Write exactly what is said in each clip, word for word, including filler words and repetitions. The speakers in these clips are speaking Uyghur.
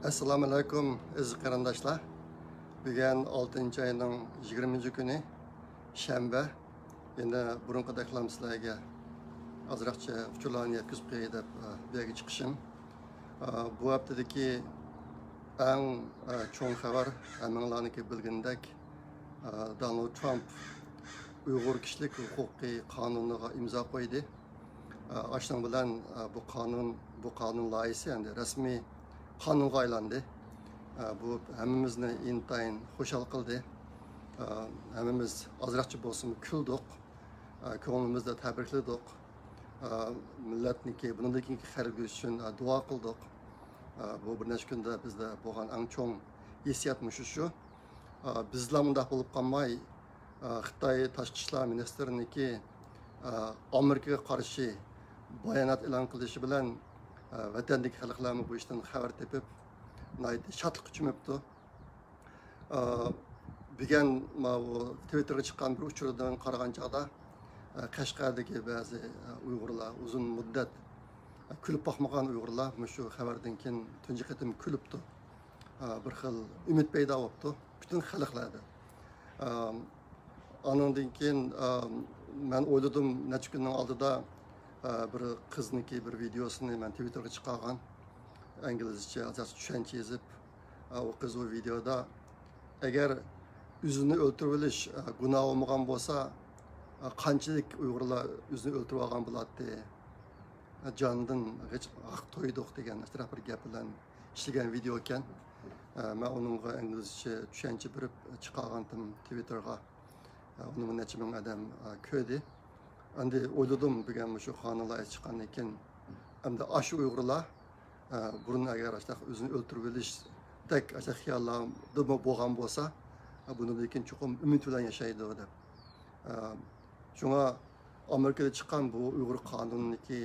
ئەسسالامۇ ئەلەيكۇم، ئەزىز قېرىنداشلار. بۈگۈن ئالتىنچى ئاينىڭ يىگىرمىنچى كۈنى، شەنبە. يەنە بۇرۇنقىدەكلا سىلەرگە ئازراقچە ئۇچۇرلارنى يەتكۈزۈپ قوياي دەپ، ئە، بۇ يەرگە چىقىشىم. ئە، بۇ ھەپتىدىكى ئەڭ، ئە، چوڭ خەۋەر، ھەممىڭلارنىڭكى بىلگىنىدەك، ئە، دونالد ترامپ ئۇيغۇر كىشىلىك ھوقۇقى قانۇنىغا ئىمزا قويدى. ئاشۇنىڭ بىلەن، بۇ قانۇن، بۇ قانۇن لايىھىسى ئەمدى رەسمىي قانۇنغا ئايلاندى. بۇ ھەممىمىزنى ئىنتايىن خۇشال قىلدى. ھەممىمىز ئازراقچە بولسىمۇ كۈلدۇق. كۆڭلىمىزدە تەبرىكلىدۇق. مىللەتنىڭكى بۇنىڭدىن كېيىنكى كەلگۈسى ئۈچۈن دۇئا قىلدۇق. بۇ بىر نەچچە كۈندە بىزدە بولغان ئەڭ چوڭ ھېسسىيات مۇشۇ شۇ. بىزلا مۇنداق بولۇپ قالماي، خىتاي تاشقى ئىشلار مىنىستىرىنىڭكى ئامېرىكىغا قارشى بايانات ئېلان قىلىشى بىلەن، ۋەتەندىكى خەلقلەرمۇ بۇ ئىشتىن خەۋەر تېپىپ، ناھايىتى شادلىققا چۆمۈپتۇ. بۈگۈن ماۋۇ تىۋىتتېرغا چىققان بىر ئۇچۇردىن قارىغان چاغدا، قەشقەردىكى بەزى ئۇيغۇرلار، ئۇزۇن مۇددەت كۈلۈپ باقمىغان ئۇيغۇرلار مۇشۇ خەۋەردىن كېيىن تۇنجى قېتىم كۈلۈپتۇ. بىر خىل ئۈمىد پەيدا بوپتۇ پۈتۈن خەلقلەردە. ئانىڭدىن كېيىن مەن ئويلىدىم، نەچچە كۈننىڭ ئالدىدا بىر قىزنىڭكى بىر ۋىدېئوسىنى مەن تىۋىتتېرغا چىقارغان. ئىنگلىزچە ئازراق چۈشەنچە يېزىپ، ئۇ قىز ئۇ ۋىدېئودا، ئەگەر ئۆزىنى ئۆلتۈرۈۋېلىش گۇناھ بولمىغان بولسا، قانچىلىك ئۇيغۇرلار ئۆزىنى ئۆلتۈرۈۋالغان بولاتتى، جاندىن غېچ ھەق تويدۇق دېگەن ئەتراپ بىر گەپ بىلەن ئىشلىگەن ۋىدېئو ئىكەن. مەن ئۇنىڭغا ئىنگلىزچە چۈشەنچە بېرىپ چىقارغانتىم تىۋىتتېرغا. ئۇنىمۇ نەچچە مىڭ ئادەم كۆردى. ئەمدى ئويلىدىم، بۈگۈن مۇشۇ قانۇن لايىھەسى چىققاندىن كېيىن، ئەمدى ئاشۇ ئۇيغۇرلار بۇرۇن ئەگەر ئاشۇنداق ئۆزىنى ئۆلتۈرۈۋېلىشتەك ئاشۇنداق خىياللاردىمۇ بولغان بولسا، بۇنىڭدىن كېيىن چوقۇم ئۈمىد بىلەن ياشايدۇ دەپ. شۇڭا ئامېرىكىدا چىققان بۇ ئۇيغۇر قانۇنىدىكى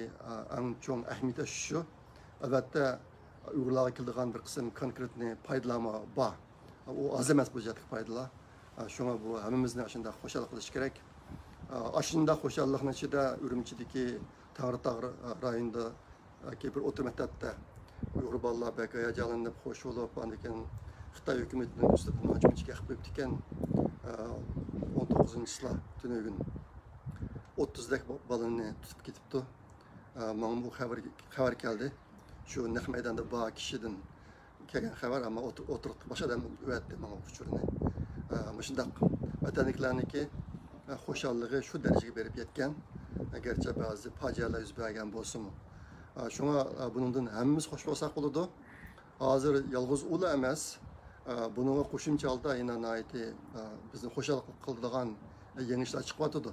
ئەڭ چوڭ ئەھمىيىتى شۇ. ئەلۋەتتە، ئۇيغۇرلارغا كېلىدىغان بىر قىسىم كونكرېتنى پايدىلارمۇ بار. ئۇ ئاز ئەمەس بۇ جەھەتتىكى پايدىلار. شۇڭا بۇ ھەممىمىزنى ئاشۇنداق خۇشال قىلىش كېرەك. ئاشۇنداق خۇشاللىقنىڭ ئىچىدە ئۈرۈمچىدىكى تەڭرىتاغ رايونىدا ياكى بىر ئوتتۇرا مەكتەپتە ئۇيغۇر بالىلار بەك ھاياجانلىنىپ، خۇش بولۇپ، ئاندىن كېيىن خىتاي ھۆكۈمىتىنىڭ ئۈستىدىن ھۇجۇم چىقىپ قويۇپتىكەن. ئون توققۇزىنچى چىسلا تۈنۈگۈن ئوتتۇزدەك بالىنى تۇتۇپ كېتىپتۇ. ماڭا بۇ خەۋەر، خەۋەر كەلدى. شۇ نەق مەيداندا بار كىشىدىن كەلگەن خەۋەر، ئەمما ئوتتۇرىغا باشقا ئادەم ئەۋەتتى ماڭا ئۇچۇرنى. مۇشۇنداق ۋەتەندىكىلەرنىڭكى خۇشاللىقى شۇ دەرىجىگە بېرىپ يەتكەن، گەرچە بەزى پاجىئەلەر يۈز بەرگەن بولسىمۇ. شۇڭا بۇنىڭدىن ھەممىمىز خۇش بولساق بولىدۇ. ھازىر يالغۇز ئۇلا ئەمەس، بۇنىڭغا قوشۇمچە ھالدا يەنە ناھايىتى بىزنى خۇشال قىلىدىغان يېڭى ئىشلار چىقىۋاتىدۇ.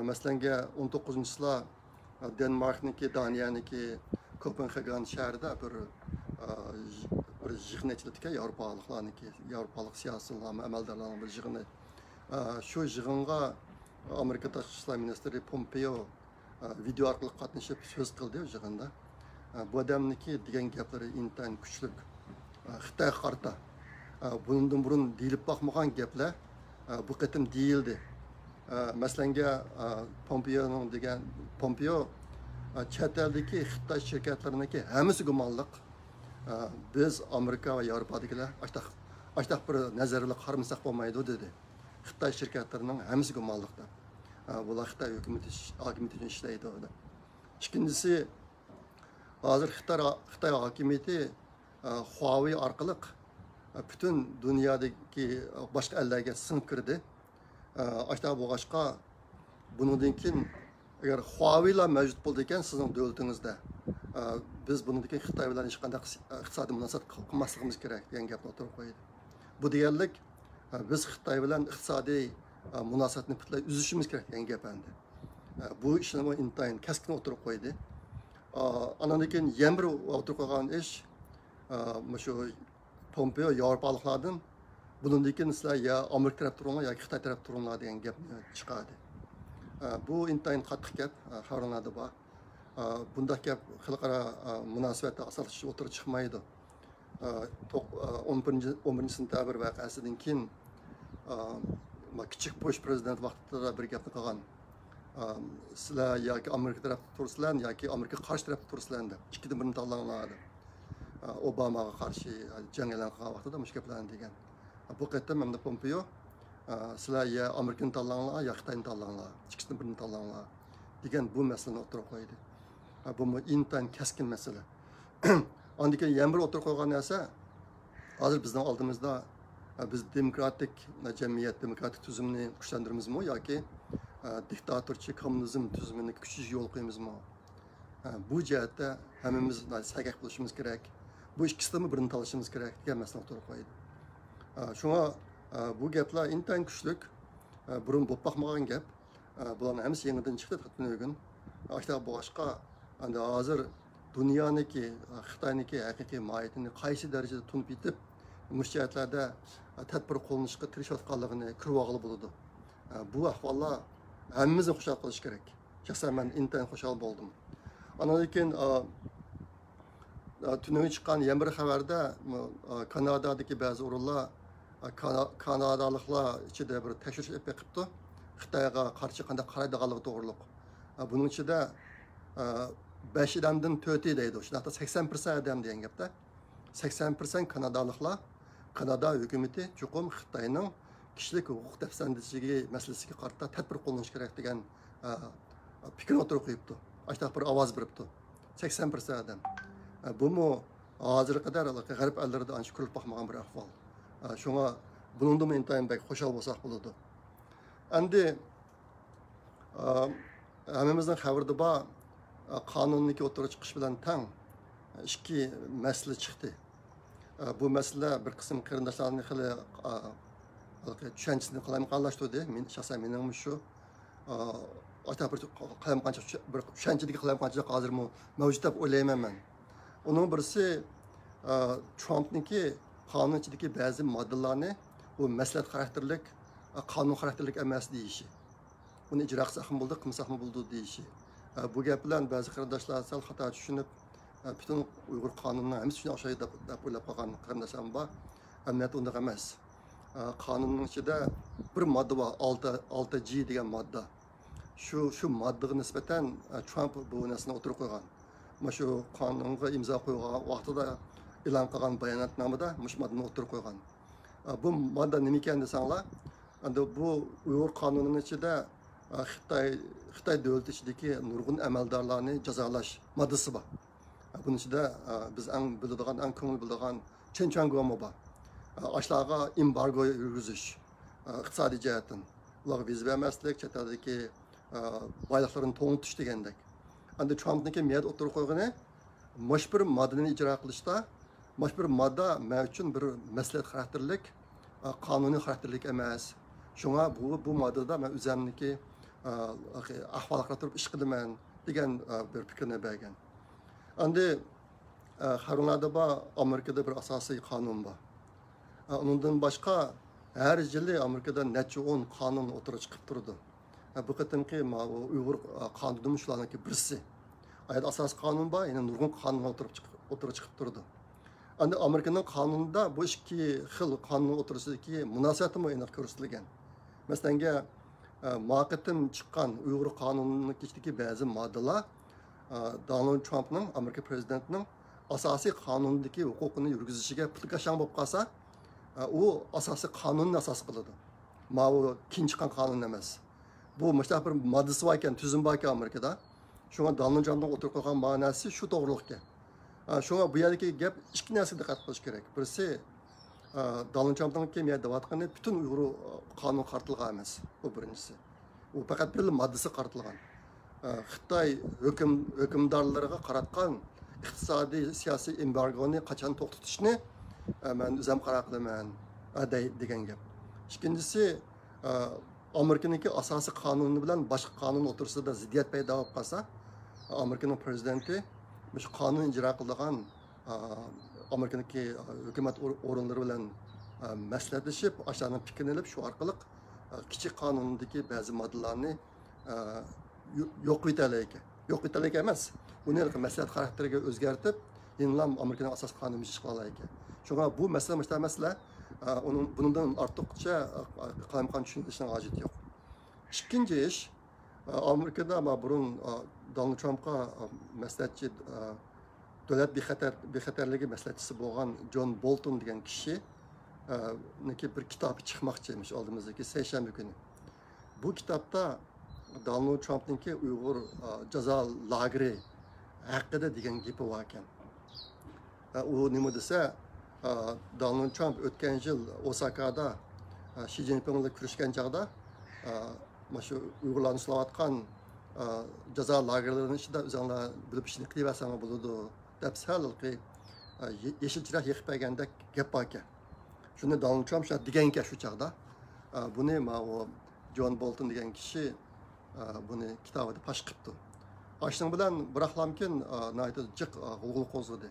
مەسىلەنگە، ئون توققۇزىنچى چىسلا دېنماركنىڭكى، دانىيەنىڭكى كوپېنخاگېن شەھىرىدە بىر، بىر يىغىن ئېچىلىدىكەن، ياۋروپالىقلارنىڭكى، ياۋروپالىق سىياسىيونلار، ئەمەلدارلارنىڭ بىر يىغىنى. شۇ يىغىنغا ئامېرىكا تاشقى ئىشلار مىنىستىرى پومپېئو ۋىدېئو ئارقىلىق قاتنىشىپ سۆز قىلدى يىغىندا. بۇ ئادەمنىڭكى دېگەن گەپلىرى ئىنتايىن كۈچلۈك. خىتايغا قارىتا بۇنىڭدىن بۇرۇن دېيىلىپ باقمىغان گەپلەر بۇ قېتىم دېيىلدى. مەسىلەنگە، پومپېئونىڭ دېگەن، پومپېئو چەت ئەلدىكى خىتاي شىركەتلىرىنىڭكى ھەممىسى گۇمانلىق. بىز ئامېرىكا ۋە ياۋروپادىكىلەر ئاشتاق، ئاشتاق بىر نەزەر بىلەن قارىمىساق بولمايدۇ دېدى. خىتاي شىركەتلىرىنىڭ ھەممىسى گۇمانلىق دەپ. بۇلار خىتاي ھۆكۈمىتى ئىش-، ھاكىمىيىتى ئۈچۈن ئىشلەيدۇ دەپ. ئىككىنچىسى، ھازىر خىتاي، خىتاي ھاكىمىيىتى، ئە، خۇاۋېي ئارقىلىق، ئە، پۈتۈن دۇنيادىكى باشقا ئەللەرگە سىڭىپ كىردى. ئە، ئاشۇنداق بولغاچقا، بۇنىڭدىن كېيىن ئەگەر خۇاۋېيلا مەۋجۇت بولىدىكەن سىزنىڭ دۆلىتىڭىزدە، ئە، بىز بۇنىڭدىن كېيىن خىتاي بىلەن ھېچقانداق ئىقتىسادىي مۇناسىۋەت قىل-، قىلماسلىقىمىز كېرەك دېگەن گەپنى ئوتتۇرىغا قويدى. بۇ دېگەنلىك، ئە، بىز خىتاي بىلەن ئىقتىسادىي، ئە، مۇناسىۋەتنى پۈتۈنلەي ئۈزۈشىمىز كېرەك دېگەن گەپ ئەمدى. ئە، بۇ ئىشنىمۇ ئىنتايىن كەسكىن ئوتتۇرىغا قويدى. ئە، ئانىڭدىن كېيىن يەنە بىر ئوتتۇرىغا قويغان ئىش، ئە، مۇشۇ پومپېئو ياۋروپالىقلاردىن بۇنىڭدىن كېيىن سىلەر يا ئامېرىكا تەرەپتە تۇرۇڭلار ياكى خىتاي تەرەپتە تۇرۇڭلار دېگەن گەپنى چىقاردى. ئە، بۇ ئىنتايىن قاتتىق گەپ، ئە، خەۋەرلەردە بار. ئە، بۇنداق گەپ خەلقئارا، ئە، مۇناسىۋەتتە ئاساسلىقچە ئوتتۇرىغا چىقمايدۇ. ئە، توق-، ئە، ئون بىرىنچى، ئون بىرىنچى سېنتەبىر ۋەقەسىدىن كېيىن، ئە، ما كىچىك بۇش پىرېزىدېنت ۋاقتىدا بىر گەپنى قىلغان. ئە، سىلەر ياكى ئامېرىكا تەرەپتە تۇرىسىلەر، ياكى ئامېرىكا قارشى تەرەپتە تۇرىسىلەر دەپ. ئىككىدىن بىرىنى تاللاڭلار دەپ. ئوباماغا قارشى جەڭ ئېلان قىلغان ۋاقتىدا مۇشۇ گەپلەرنى دېگەن. بۇ قېتىم ئەمدى پومپېيو، سىلەر يا ئامېرىكىنى تاللاڭلار، يا خىتاينى تاللاڭلار، ئىككىسىدىن بىرىنى تاللاڭلار، دېگەن بۇ مەسىلىنى ئوتتۇرىغا قويدى. بۇمۇ ئىنتايىن كەسكىن مەسىلە. ئاندىن كېيىن يەنە بىر ئوتتۇرىغا قويغان نەرسە، ھازىر بىزنىڭ ئالدىمىزدا، بىز دېموكراتىك جەمئىيەت، دېموكراتىك تۈزۈمنى كۈچلەندۈرىمىزمۇ ياكى دىكتاتورچى كوممۇنىزم تۈزۈمىنى كۈچىيىش يولىغا قويىمىزمۇ؟ بۇ جەھەتتە ھەممىمىز ناھايىتى سەگەك بولۇشىمىز كېرەك. بۇ ئىككىسىدىنمۇ بىرىنى تاللىشىمىز كېرەك دېگەن مەسىلىنى ئوتتۇرىغا قويدى. شۇڭا بۇ گەپلەر ئىنتايىن كۈچلۈك، بۇرۇن بولۇپ باقمىغان گەپ. بۇلارنىڭ ھەممىسى يېڭىدىن چىقتى تۈنۈگۈن. ئاشۇنداق بولغاچقا، ئەمدى ھازىر دۇنيانىڭكى، خىتاينىڭكى ھەقىقىي ماھىيىتىنى قايسى دەرىجىدە تونۇپ يېتىپ، مۇشۇ جەھەتلەردە تەدبىر قوللىنىشقا تىرىشىۋاتقانلىقىنى كۆرۈۋالغىلى بولىدۇ. بۇ ئەھۋاللار ھەممىمىزنى خۇشال قىلىشى كېرەك. شەخسەن مەن ئىنتايىن خۇشال بولدۇم. ئاندىن كېيىن، ئا، ئا، تۈنۈگۈن چىققان يەنە بىر خەۋەردە، ئا، كانادادىكى بەزى ئورۇنلار، ئا، كانا-، كانادالىقلار ئىچىدە بىر تەكشۈرۈش ئېلىپ بېقىپتۇ. خىتايغا قارشى قانداق قارايدىغانلىقى توغرۇلۇق. ئا، بۇنىڭ ئىچىدە، ئا، بەش ئادەمدىن تۆتى دەيدۇ. شۇنداقتا سەكسەن پىرسەنت ئادەم دېگەن گەپتە. سەكسەن پىرسەنت كانادالىقلار، كانادا ھۆكۈمىتى چوقۇم خىتاينىڭ كىشىلىك ھوقۇق دەپسەندىچىلىكى مەسىلىسىگە قارىتا تەدبىر قوللىنىش كېرەك دېگەن، ئە، پىكىرنى ئوتتۇرىغا قويۇپتۇ. ئاشۇنداق بىر ئاۋاز بېرىپتۇ. سەكسەن پىرسەنت ئادەم. ئە، بۇمۇ ھازىرغا قەدەر غەرب ئەللىرىدە ئانچە كۆرۈلۈپ باقمىغان بىر ئەھۋال. ئە، شۇڭا بۇنىڭدىنمۇ ئىنتايىن بەك خۇشال بولساق بولىدۇ. ئەمدى، ئا، ھەممىمىزنىڭ خەۋىرىدە بار، ئا، قانۇننىڭكى ئوتتۇرىغا چىقىشى بىلەن تەڭ ئىككى مەسىلە چىقتى. ئا، بۇ مەسىلە بىر قىسىم قېرىنداشلارنى خېلى، ئا، ھېلىقى چۈشەنچىسىنى قالايمىقانلاشتۇردى. مېنىڭ، شەخسەن مېنىڭمۇ شۇ، ئا، ئاشۇنداق بىر قالايمىقانچىلىق، بىر چۈشەنچىدىكى قالايمىقانچىلىق ھازىرمۇ مەۋجۇت دەپ ئويلايمەن مەن. ئۇنىڭ بىرسى، ئا، ترامپنىڭكى قانۇن ئىچىدىكى بەزى ماددىلارنى بۇ مەسلىھەت خاراكتېرلىك، ئا، قانۇن خاراكتېرلىك ئەمەس دېيىشى. ئۇنى ئىجرا قىلساقمۇ بولىدۇ، قىلمىساقمۇ بولىدۇ دېيىشى. ئە، بۇ گەپ بىلەن بەزى قېرىنداشلار سەل خاتا چۈشىنىپ، ئە، پۈتۈن ئۇيغۇر قانۇنىنىڭ ھەممىسى شۇنى ئوخشايدۇ دەپ، دەپ ئويلاپ قالغان قېرىنداشلارمۇ بار. ئەمەلىيەتتە ئۇنداق ئەمەس. ئە، قانۇننىڭ ئىچىدە بىر ماددا بار، ئالتە، ئالتە جى دېگەن ماددا. شۇ، شۇ ماددىغا نىسبەتەن، ئە، ترامپ بۇ نەرسىنى ئوتتۇرىغا قويغان. مانا شۇ قانۇنغا ئىمزا قويغان ۋاقتىدا ئېلان قىلغان باياناتنامىدا مۇشۇ ماددىنى ئوتتۇرىغا قويغان. ئە، بۇ ماددا نېمە ئىكەن دېسەڭلار، ئەمدى بۇ ئۇيغۇر قانۇنىنىڭ ئىچىدە، ئە، خىتاي، خىتاي دۆلىتى ئىچىدىكى نۇرغۇن ئەمەلدارلارنى جازالاش ماددىسى بار. ئە، بۇنىڭ ئىچىدە، ئە، بىز ئەڭ بىلىدىغان، ئەڭ كۆڭۈل بۆلىدىغان چېن چۈەنگومۇ بار. ئە، ئاشۇلارغا ئېمبارگو يۈرگۈزۈش، ئە، ئىقتىسادىي جەھەتتىن. ئۇلارغا ۋىزا بەرمەسلىك، چەت ئەلدىكى، ئە، بايلىقلىرىنى توڭلىتىش دېگەندەك. ئەمدى ترامپنىڭكى مۇ يەردە ئوتتۇرىغا قويغىنى، مۇشۇ بىر ماددىنى ئىجرا قىلىشتا، مۇشۇ بىر ماددا مەن ئۈچۈن بىر مەسلىھەت خاراكتېرلىك، ئا، قانۇنىي خاراكتېرلىك ئەمەس. شۇڭا بۇ، بۇ ماددىدا مەن ئۆزۈمنىڭكى، ئا، ئەھۋالغا قاراپ تۇرۇپ ئىش قىلىمەن دېگەن، ئا، بىر پىكىرنى بەرگەن. ئەمدى، ئا، خەۋىرىڭلاردا بار، ئامېرىكىدا بىر ئاساسىي قانۇن بار. ئا، ئۇنىڭدىن باشقا ھەر يىلى ئامېرىكىدا نەچچە ئون قانۇن ئوتتۇرىغا چىقىپ تۇرىدۇ. ئا، بۇ قېتىمقى ماۋۇ ئۇيغۇر، ئا، قانۇنىمۇ شۇلارنىڭكى بىرسى. ئايەت ئاساسىي قانۇن بار، يەنە نۇرغۇن قانۇنلار ئوتتۇرىغا چىقىپ، ئوتتۇرىغا چىقىپ تۇرىدۇ. ئەمدى ئامېرىكىنىڭ قانۇنىدا بۇ ئىككى خىل قانۇن ئوتتۇرىسىدىكى مۇناسىۋەتمۇ ئېنىق كۆرسىتىلگەن. مەسىلەنگە، ئە، ما قېتىم چىققان ئۇيغۇر قانۇنىنىڭ ئىچىدىكى بەزى ماددىلار، ئە، دونالد ترامپنىڭ، ئامېرىكا پرېزىدېنتىنىڭ ئاساسىي قانۇندىكى ھوقۇقىنى يۈرگۈزۈشىگە پۇتى كاشاڭ بولۇپ قالسا، ئە، ئۇ ئاساسىي قانۇننى ئاساس قىلىدۇ. ماۋۇ كېيىن چىققان قانۇن ئەمەس. بۇ مۇشۇنداق بىر ماددىسى بار ئىكەن، تۈزۈم بار ئىكەن ئامېرىكىدا. شۇڭا دونالد ترامپنىڭ ئوتتۇرىغا قويغان ماناسى شۇ توغرىلىق ئىكەن. ئە، شۇڭا بۇ يەردىكى گەپ ئىككى نەرسىگە دىققەت قىلىش كېرەك. بىرسى، ئە، دونالد ترامپنىڭكى مۇ يەردە دەۋاتقىنى پۈتۈن ئۇيغۇر، ئە، قانۇنغا قارىتىلغان ئەمەس. بۇ بىرىنچىسى. ئۇ پەقەت بىرلا ماددىسىغا قارىتىلغان. ئە، خىتاي ھۆكۈم-، ھۆكۈمدارلىرىغا قاراتقان ئىقتىسادىي، سىياسىي ئېمبارگونى قاچان توختىتىشنى، ئە، مەن ئۆزۈم قارار قىلىمەن، ئە، دەي-، دېگەن گەپ. ئىككىنچىسى، ئە، ئامېرىكىنىڭكى ئاساسىي قانۇنى بىلەن باشقا قانۇن ئوتتۇرىسىدا زىددىيەت پەيدا بولۇپ قالسا، ئامېرىكىنىڭ پرېزىدېنتى مۇشۇ قانۇن ئىجرا قىلىدىغان، ئا، ئامېرىكىنىڭكى، ئا، ھۆكۈمەت ئور-، ئورۇنلىرى بىلەن، ئا، مەسلىھەتلىشىپ، ئاشۇلارنىڭ پىكرىنى ئېلىپ، شۇ ئارقىلىق، ئا، كىچىك قانۇندىكى بەزى ماددىلارنى، ئا، يو-، يوق قىلىۋېتەلەيكەن. يوق قىلىۋېتەلەيكەن ئەمەس، ئۇنى ھېلىقى مەسلىھەت خاراكتېرىگە ئۆزگەرتىپ، يەنىلا ئامېرىكىنىڭ ئاساسىي قانۇنى بويىچە ئىش قىلالايكەن. شۇڭا بۇ مەسىلە مۇشۇنداق مەسىلە، ئا، ئۇنىڭ، بۇنىڭدىن ئارتۇقچە، ئا، قالايمىقان چۈشىنىشنىڭ ھاجىتى يوق. ئىككىنچى ئىش، ئامېرىكىدا ما بۇرۇن، دونالد ترامپقا مەسلىھەتچى، دۆلەت بىخەتەر، بىخەتەرلىكى مەسلىھەتچىسى بولغان جون بولتون دېگەن كىشى، ئە، نىڭكى بىر كىتابى چىقماقچى، مۇشۇ ئالدىمىزدىكى سەيشەنبە كۈنى. بۇ كىتابتا دونالد ترامپنىڭكى ئۇيغۇر، ئە، جازا لاگېرى ھەققىدە دېگەن گېپى بار ئىكەن. ئە، ئۇ نېمە دېسە، ئە، دونالد ترامپ ئۆتكەن يىل ئوساكادا، ئە، شى جىنپىڭ بىلەن كۆرۈشكەن چاغدا، ئە، مانا شۇ ئۇيغۇرلارنى ساقلاۋاتقان، ئە، جازا لاگېرلىرىنىڭ ئىچىدە ئۆزۈڭلار بىلىپ ئىشنى قىلىۋەرسەڭلار بولىدۇ، دەپ سەل ھېلىقى، ئە، يې-، يېشىل چىراغ يېقىپ بەرگەندەك گەپ بار ئىكەن. شۇنى دونالد ترامپ شۇنداق دېگەن ئىكەن شۇ چاغدا. ئە، بۇنى ماۋۇ جون بولتون دېگەن كىشى، ئە، بۇنى كىتابىدا پاش قىپتۇ. ئاشۇنىڭ بىلەن بىراقلامكىن، ئە، ناھايىتى جىق، ئە، غۇلغۇلا قوزغىدى.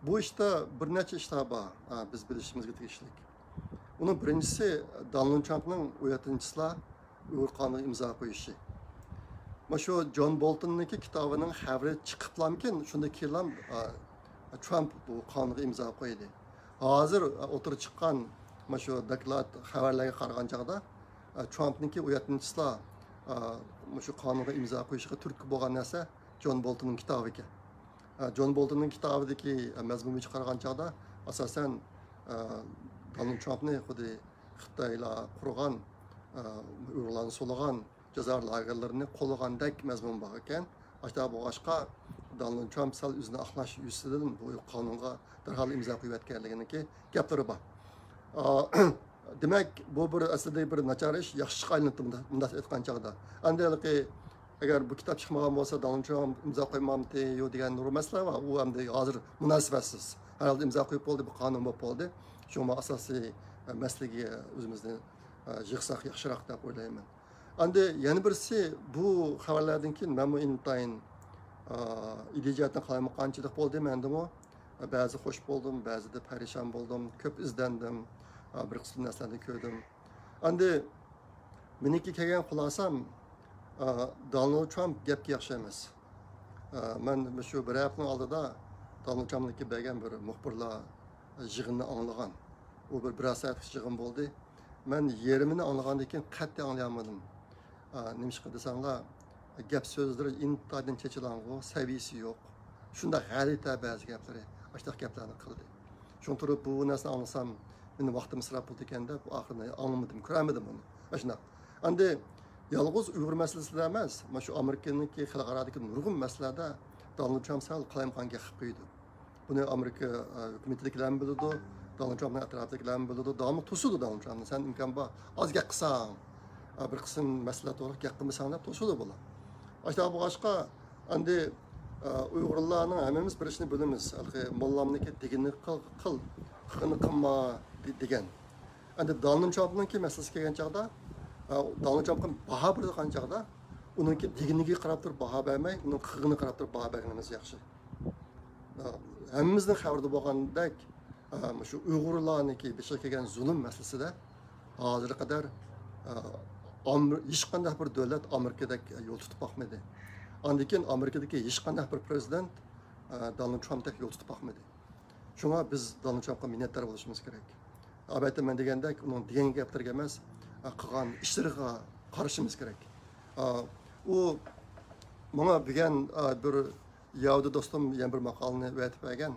بۇ ئىشتا بىر نەچچە ئىشلار بار، ئە، بىز بىلىشىمىزگە تېگىشلىك. ئۇنىڭ بىرىنچىسى، دونالد ترامپنىڭ ئۇ يەتتىنچى چىسلا ئۇيغۇر قانۇنىغا ئىمزا قويۇشى. مانا شۇ جون بولتوننىڭكى كىتابىنىڭ خەۋىرى چىقىپلامكىن، شۇندىن كېيىنلا، ئە، ترامپ بۇ قانۇنغا ئىمزا قويدى. ھازىر، ئە، ئوتتۇرىغا چىققان مانا شۇ دوكلات، خەۋەرلەرگە قارىغان چاغدا، ئە، ترامپنىڭكى ئۇ يەتتىنچى چىسلا، ئە، مۇشۇ قانۇنغا ئىمزا قويۇشىغا تۈرتكە بولغان نەرسە جون بولتوننىڭ كىتابى ئىكەن. ئە، جون بولتوننىڭ كىتابىدىكى، ئە، مەزمۇن بويىچە قارىغان چاغدا، ئاساسەن، ئە، دونالد ترامپنى خۇددى خىتايلار قۇرغان، ئە، ئۇيغۇرلارنى سولىغان جازا لاگېرلىرىنى قوللىغاندەك مەزمۇن بار ئىكەن. ئاشۇنداق بولغاچقا، دونالد ترامپ سەل ئۆزىنى ئاقلاش يۈزىسىدىن بۇ قانۇنغا دەرھال ئىمزا قويۇۋەتكەنلىكىنىڭكى گەپلىرى بار. ئا، دېمەك، بۇ بىر ئەسلىدە بىر ناچار ئىش ياخشى ئىشقا ئايلىنىپتۇ، مۇنداق، مۇنداق ئېيتقان چاغدا. ئەمدى ھېلىقى، ئەگەر بۇ كىتاب چىقمىغان بولسا، دونالد ترامپ ئىمزا قويمامتى يو دېگەن نۇرغۇن مەسىلە بار. ئۇ ئەمدى ھازىر مۇناسىۋەتسىز. ھەر ھالدا ئىمزا قويۇپ بولدى، بۇ قانۇن بولۇپ بولدى. شۇڭا ئاساسىي، ئە، مەسىلىگە ئۆزىمىزنى، ئە، يىغساق ياخشىراق دەپ ئويلايمەن. ئەمدى يەنە بىرسى، بۇ خەۋەرلەردىن كېيىن مەنمۇ ئىنتايىن، ئە، ئىدىيە جەھەتتىن قالايمىقانچىلىق بولدى مەندىمۇ. بەزى خوش بولدۇم، بەزىدە پەرىشان بولدۇم، كۆپ ئىزدەندىم، بىر قىسىم نەرسىلەرنى كۆردۈم. ئەمدى مېنىڭكى كەلگەن خۇلاسام، دونالد ترامپ گەپكە ياخشى ئەمەس. مەن شۇ بىر ھەپتىنىڭ ئالدىدا دونالد ترامپنىڭكى بەرگەن بىر مۇخبىرلار يىغىنىنى ئاڭلىغان. ئۇ بىر، بىر سائەتلىك يىغىن بولدى. مەن يېرىمىنى ئاڭلىغاندىن كېيىن قەتئىي ئاڭلىيالمىدىم. ئا، نېمىشقا دېسەڭلار، گەپ سۆزلىرى ئىنتايىن چېچىلاڭغۇ، سەۋىيىسى يوق. شۇنداق غەلىتە بەزى گەپلىرى، ئاشۇنداق گەپلەرنى قىلدى. شۇڭا تۇرۇپ بۇ نەرسىنى ئاڭلىسام، مېنىڭ ۋاقتىم ئىسراپ بولىدىكەن دەپ، ئاخىرىنى ئاڭلىمىدىم، كۆرەلمىدىم ئۇنى. ئاشۇنداق. ئەمدى يالغۇز ئۇيغۇر مەسىلىسىدە ئەمەس، مانا شۇ ئامېرىكىنىڭكى خەلقئارادىكى نۇرغۇن مەسىلىلەردە دونالد ترامپ سەل قالايمىقان گەپ قىلىپ قويىدۇ. بۇنى ئامېرىكا، ئە، ھۆكۈمىتىدىكىلەرمۇ بىلىدۇ، دونالد ترامپنىڭ ئەتراپىدىكىلەرمۇ بىلىدۇ، داۋاملىق توسىدۇ دونالد ترامپنى، سەن ئىمكان بار ئاز گەپ قىلساڭ، ئە، بىر قىسىم مەسىلە توغرىلىق گەپ قىلمىساڭ دەپ توسىدۇ بۇلار. ئاشۇنداق بولغاچقا، ئەمدى، ئە، ئۇيغۇرلارنىڭ ھەممىمىز بىر ئىشنى بىلىمىز، ھېلىقى موللامنىڭكى دېگىنىنى قىل، قىل، قىلغىنىنى قىلما دېگەن. ئەمدى دونالد ترامپنىڭكى مەسىلىسىگە كەلگەن چاغدا، ئە، دونالد ترامپقا باھا بېرىدىغان چاغدا، ئۇنىڭكى دېگىنىگە قاراپ تۇرۇپ باھا بەرمەي، ئۇنىڭ قىلغىنىغا قاراپ تۇرۇپ باھا بەرگىنىمىز ياخشى. ھەممىمىزنىڭ خەۋىرىدە بولغاندەك، مۇشۇ ئۇيغۇرلارنىڭكى بېشىغا كەلگەن زۇلۇم مەسىلىسىدە ھازىرغا قەدەر، ئامېر-، ھېچقانداق بىر دۆلەت ئامېرىكىدەك يول تۇتۇپ باقمىدى. ئاندىن كېيىن ئامېرىكىدىكى ھېچقانداق بىر پرېزىدېنت، دونالد ترامپتەك يول تۇتۇپ باقمىدى. شۇڭا بىز دونالد ترامپقا مىننەتدار بولۇشىمىز كېرەك. ئەلۋەتتە، مەن دېگەندەك، ئۇنىڭ دېگەن گەپلىرىگە ئەمەس، قىلغان ئىشلىرىغا قارىشىمىز كېرەك. ئۇ ماڭا بۈگۈن، بىر يەھۇدىي دوستۇم يەنە بىر ماقالىنى ئەۋەتىپ بەرگەن.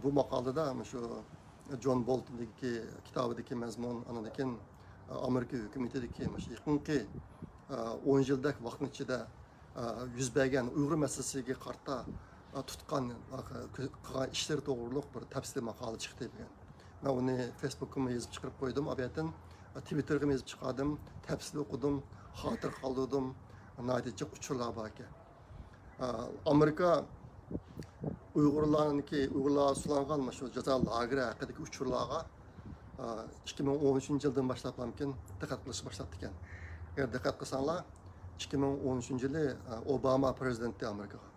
بۇ ماقالىدا مۇشۇ جون بولتوندىكى كىتابىدىكى مەزمۇن، ئاندىن كېيىن ئامېرىكا ھۆكۈمىتىدىكى مۇشۇ يېقىنقى ئون يىلدەك ۋاقىتنىڭ ئىچىدە يۈز بەرگەن ئۇيغۇر مەسىلىسىگە قارىتا تۇتقان قىلغان ئىشلىرى توغرۇلۇق بىر تەپسىلىي ماقالە چىقتى بۈگۈن. مەن ئۇنى فېيسبۇكقىمۇ يېزىپ چىقىرىپ قويدۇم، ئابەتتىن، تىۋىتتېرغىمۇ يېزىپ چىقاردىم، تەپسىلىي ئوقۇدۇم، خاتىرە قالدۇردۇم، ناھايىتى جىق ئۇچۇرلار بار ئىكەن. ئامېرىكا ئۇيغۇرلارنىڭكى، ئۇيغۇرلارغا سولانغان مۇشۇ جازا لاگېرى ھەققىدىكى ئۇچۇرلارغا، ئىككى مىڭ ئون ئۈچىنچى يىلدىن باشلاپلامكىن دىققەت قىلىشنى باشلاپتىكەن. ئەگەر دىققەت قىلساڭلار، ئىككى مىڭ ئون ئۈچىنچى يىلى ئوباما پرېزىدېنتتى ئامېرىكىغا.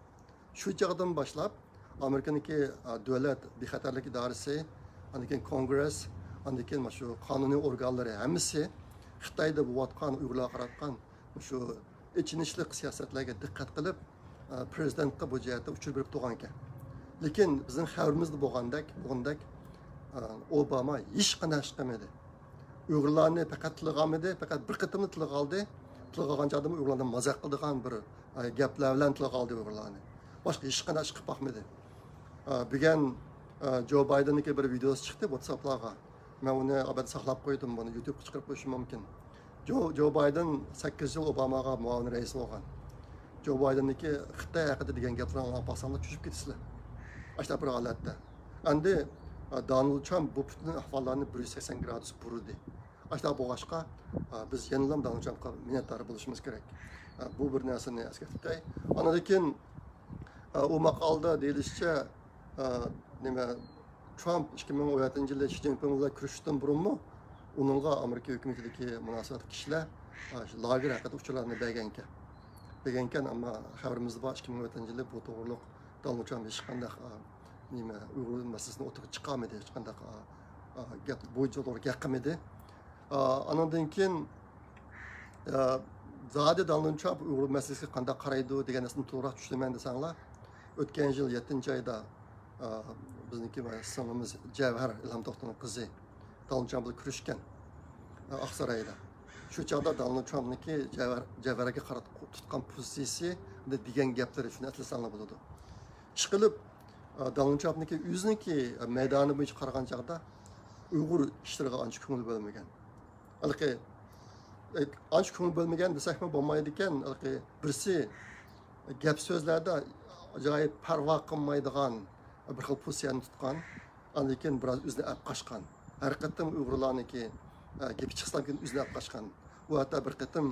شۇ چاغدىن باشلاپ ئامېرىكىنىڭكى دۆلەت بىخەتەرلىك ئىدارىسى، ئاندىن كېيىن كونگرېس، ئاندىن كېيىن مۇشۇ قانۇنىي ئورگانلىرى ھەممىسى خىتايدا بولۇۋاتقان، ئۇيغۇرلارغا قاراتقان مۇشۇ ئېچىنىشلىق سىياسەتلەرگە دىققەت قىلىپ، ئە، پرېزىدېنتقا بۇ جەھەتتە ئۇچۇر بېرىپ تۇرغانىكەن. لېكىن بىزنىڭ خەۋىرىمىزدە بولغاندەك، بولغاندەك، ئە، ئوباما ھېچقانداق ئىش قىلمىدى. ئۇيغۇرلارنى پەقەت تىلغا ئالمىدى، پەقەت بىر قېتىملا تىلغا ئالدى. تىلغا ئالغان چاغدىمۇ ئۇيغۇرلاردىن مازاق قىلىدىغان بىر، ئە، گەپلەر بىلەن تىلغا ئالدى ئۇيغۇرلارنى. باشقا ھېچقانداق ئىش قىلىپ باقمىدى. ئا، بۈگۈن، ئا، جو بايدېننىڭكى بىر ۋىدېئوسى چىقتى ۋاتساپلارغا. مەن ئۇنى ئەلۋەتتە ساقلاپ قويدۇم، بۇنى يۇتۇبقا چىقىرىپ قويۇشۇم مۇمكىن. جو، جو بايدېن سەككىز يىل ئوباماغا مۇئاۋىن رەئىس بولغان. جو بايدېننىڭكى خىتاي ھەققىدە دېگەن گەپلىرىنى ئاڭلاپ قالساڭلار چۆچۈپ كېتىسىلەر. ئاشۇنداق بىر ھالەتتە. ئەمدى، ئا، دونالد ترامپ بۇ پۈتۈن ئەھۋاللارنى بىر يۈز سەكسەن گرادۇس بۇرىدى. ئاشۇنداق بولغاچقا، ئا، بىز يەنىلا دونالد ترامپقا مىننەتدار بولۇشىمىز كېرەك. ئا، بۇ بىر نەرسىنى ئەسكەرتىپ ئۆتەي. ئاندىن كېيىن، ئا، ئۇ ماقالىدا دېيىلىشىچە، ئا، نېمە، ترامپ ئىككى مىڭ ئون يەتتىنچى يىلى شى جىنپىڭ بىلەن كۆرۈشۈشتىن بۇرۇنمۇ ئۇنىڭغا ئامېرىكا ھۆكۈمىتىدىكى مۇناسىۋەتلىك كىشىلەر، ئا، شۇ لاگېر ھەققىدە ئۇچۇرلارنى بەرگەنكەن. بەرگەنكەن، ئەمما خەۋىرىمىزدە بار، ئىككى مىڭ ئون يەتتىنچى يىلى بۇ توغرۇلۇق دونالد ترامپ ھېچقانداق، ئا، نېمە، ئۇيغۇر مەسىلىسىنى ئوتتۇرىغا چىقارمىدى، ھېچقانداق، ئا، ئا، گەپ، بۇ توغرا گەپ قىلمىدى. ئا، ئانىڭدىن كېيىن، ئا، زادى دونالد ترامپ ئۇيغۇر مەسىلىسىگە قانداق قارايدۇ دېگەن نەرسىنى تولۇقراق چۈشىنىمەن دېسەڭلار، ئۆتكەن يىل يەتتىنچى ئايدا، ئا، بىزنىڭكى سىڭلىمىز جەۋھەر، ئىلھام توختىنىڭ قىزى، دونالد ترامپ بىلەن كۆرۈشكەن، ئا، ئاقسارايدا. شۇ چاغدا دونالد ترامپنىڭكى جەۋھەر، جەۋھەرگە قارىتا تۇتقان پوزىتسىيىسى، دېگەن گەپلىرى، شۇنى ئەسلىسەڭلار بولىدۇ. ئىشقىلىپ، ئا، دونالد ترامپنىڭكى ئۆزىنىڭكى مەيدانى بويىچە قارىغان چاغدا ئۇيغۇر ئىشلىرىغا ئانچە كۆڭۈل بۆلمىگەن. ھېلىقى، ئانچە كۆڭۈل بۆلمىگەن دېسەكمۇ بولمايدىكەن، ھېلىقى بىرسى گەپ سۆزلەردە ئاجايىپ پەرۋا قىلمايدىغان بىر خىل پوزىتسىيەنى تۇتقان، ئاندىن كېيىن بىراز ئۆزىنى ئەپ قاچقان. ھەر قېتىم ئۇيغۇرلارنىڭكى، ئە، گېپى چىقسا كېيىن ئۆزىنى ئەپ قاچقان. ئۇ ھەتتا بىر قېتىم،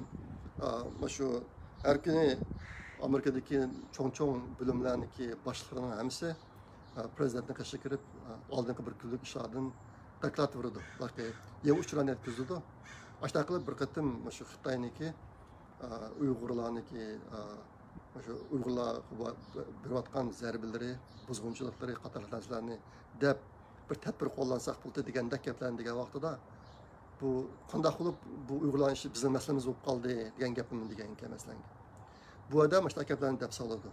ئە، مۇشۇ ھەر كۈنى ئامېرىكىدىكى چوڭ-چوڭ بۆلۈملەرنىڭكى باشلىقلىرىنىڭ ھەممىسى، ئە، پرېزىدېنتنىڭ قېشىغا كىرىپ، ئە، ئالدىنقى بىر كۈنلۈك ئىشلاردىن دوكلات بېرىدۇ. باقى، يېڭى ئۇچۇرلارنى يەتكۈزىدۇ. ئاشۇنداق قىلىپ بىر قېتىم مۇشۇ خىتاينىڭكى، ئە، ئۇيغۇرلارنىڭكى، ئە، مۇشۇ ئۇيغۇرلارغا بېرىۋاتقان زەربىلىرى، بۇزغۇنچىلىقلىرى قاتارلىق نەرسىلەرنى دەپ، بىر تەدبىر قوللانساق بولدى دېگەندەك گەپلەرنى دېگەن ۋاقتىدا، بۇ قانداق بولۇپ بۇ ئۇيغۇرلارنىڭ ئىشى بىزنىڭ مەسىلىمىز بولۇپ قالدى دېگەن گەپنى دېگەنكەن مەسىلەن. بۇ ئادەم مۇشۇنداق گەپلەرنى دەپ سالىدۇ.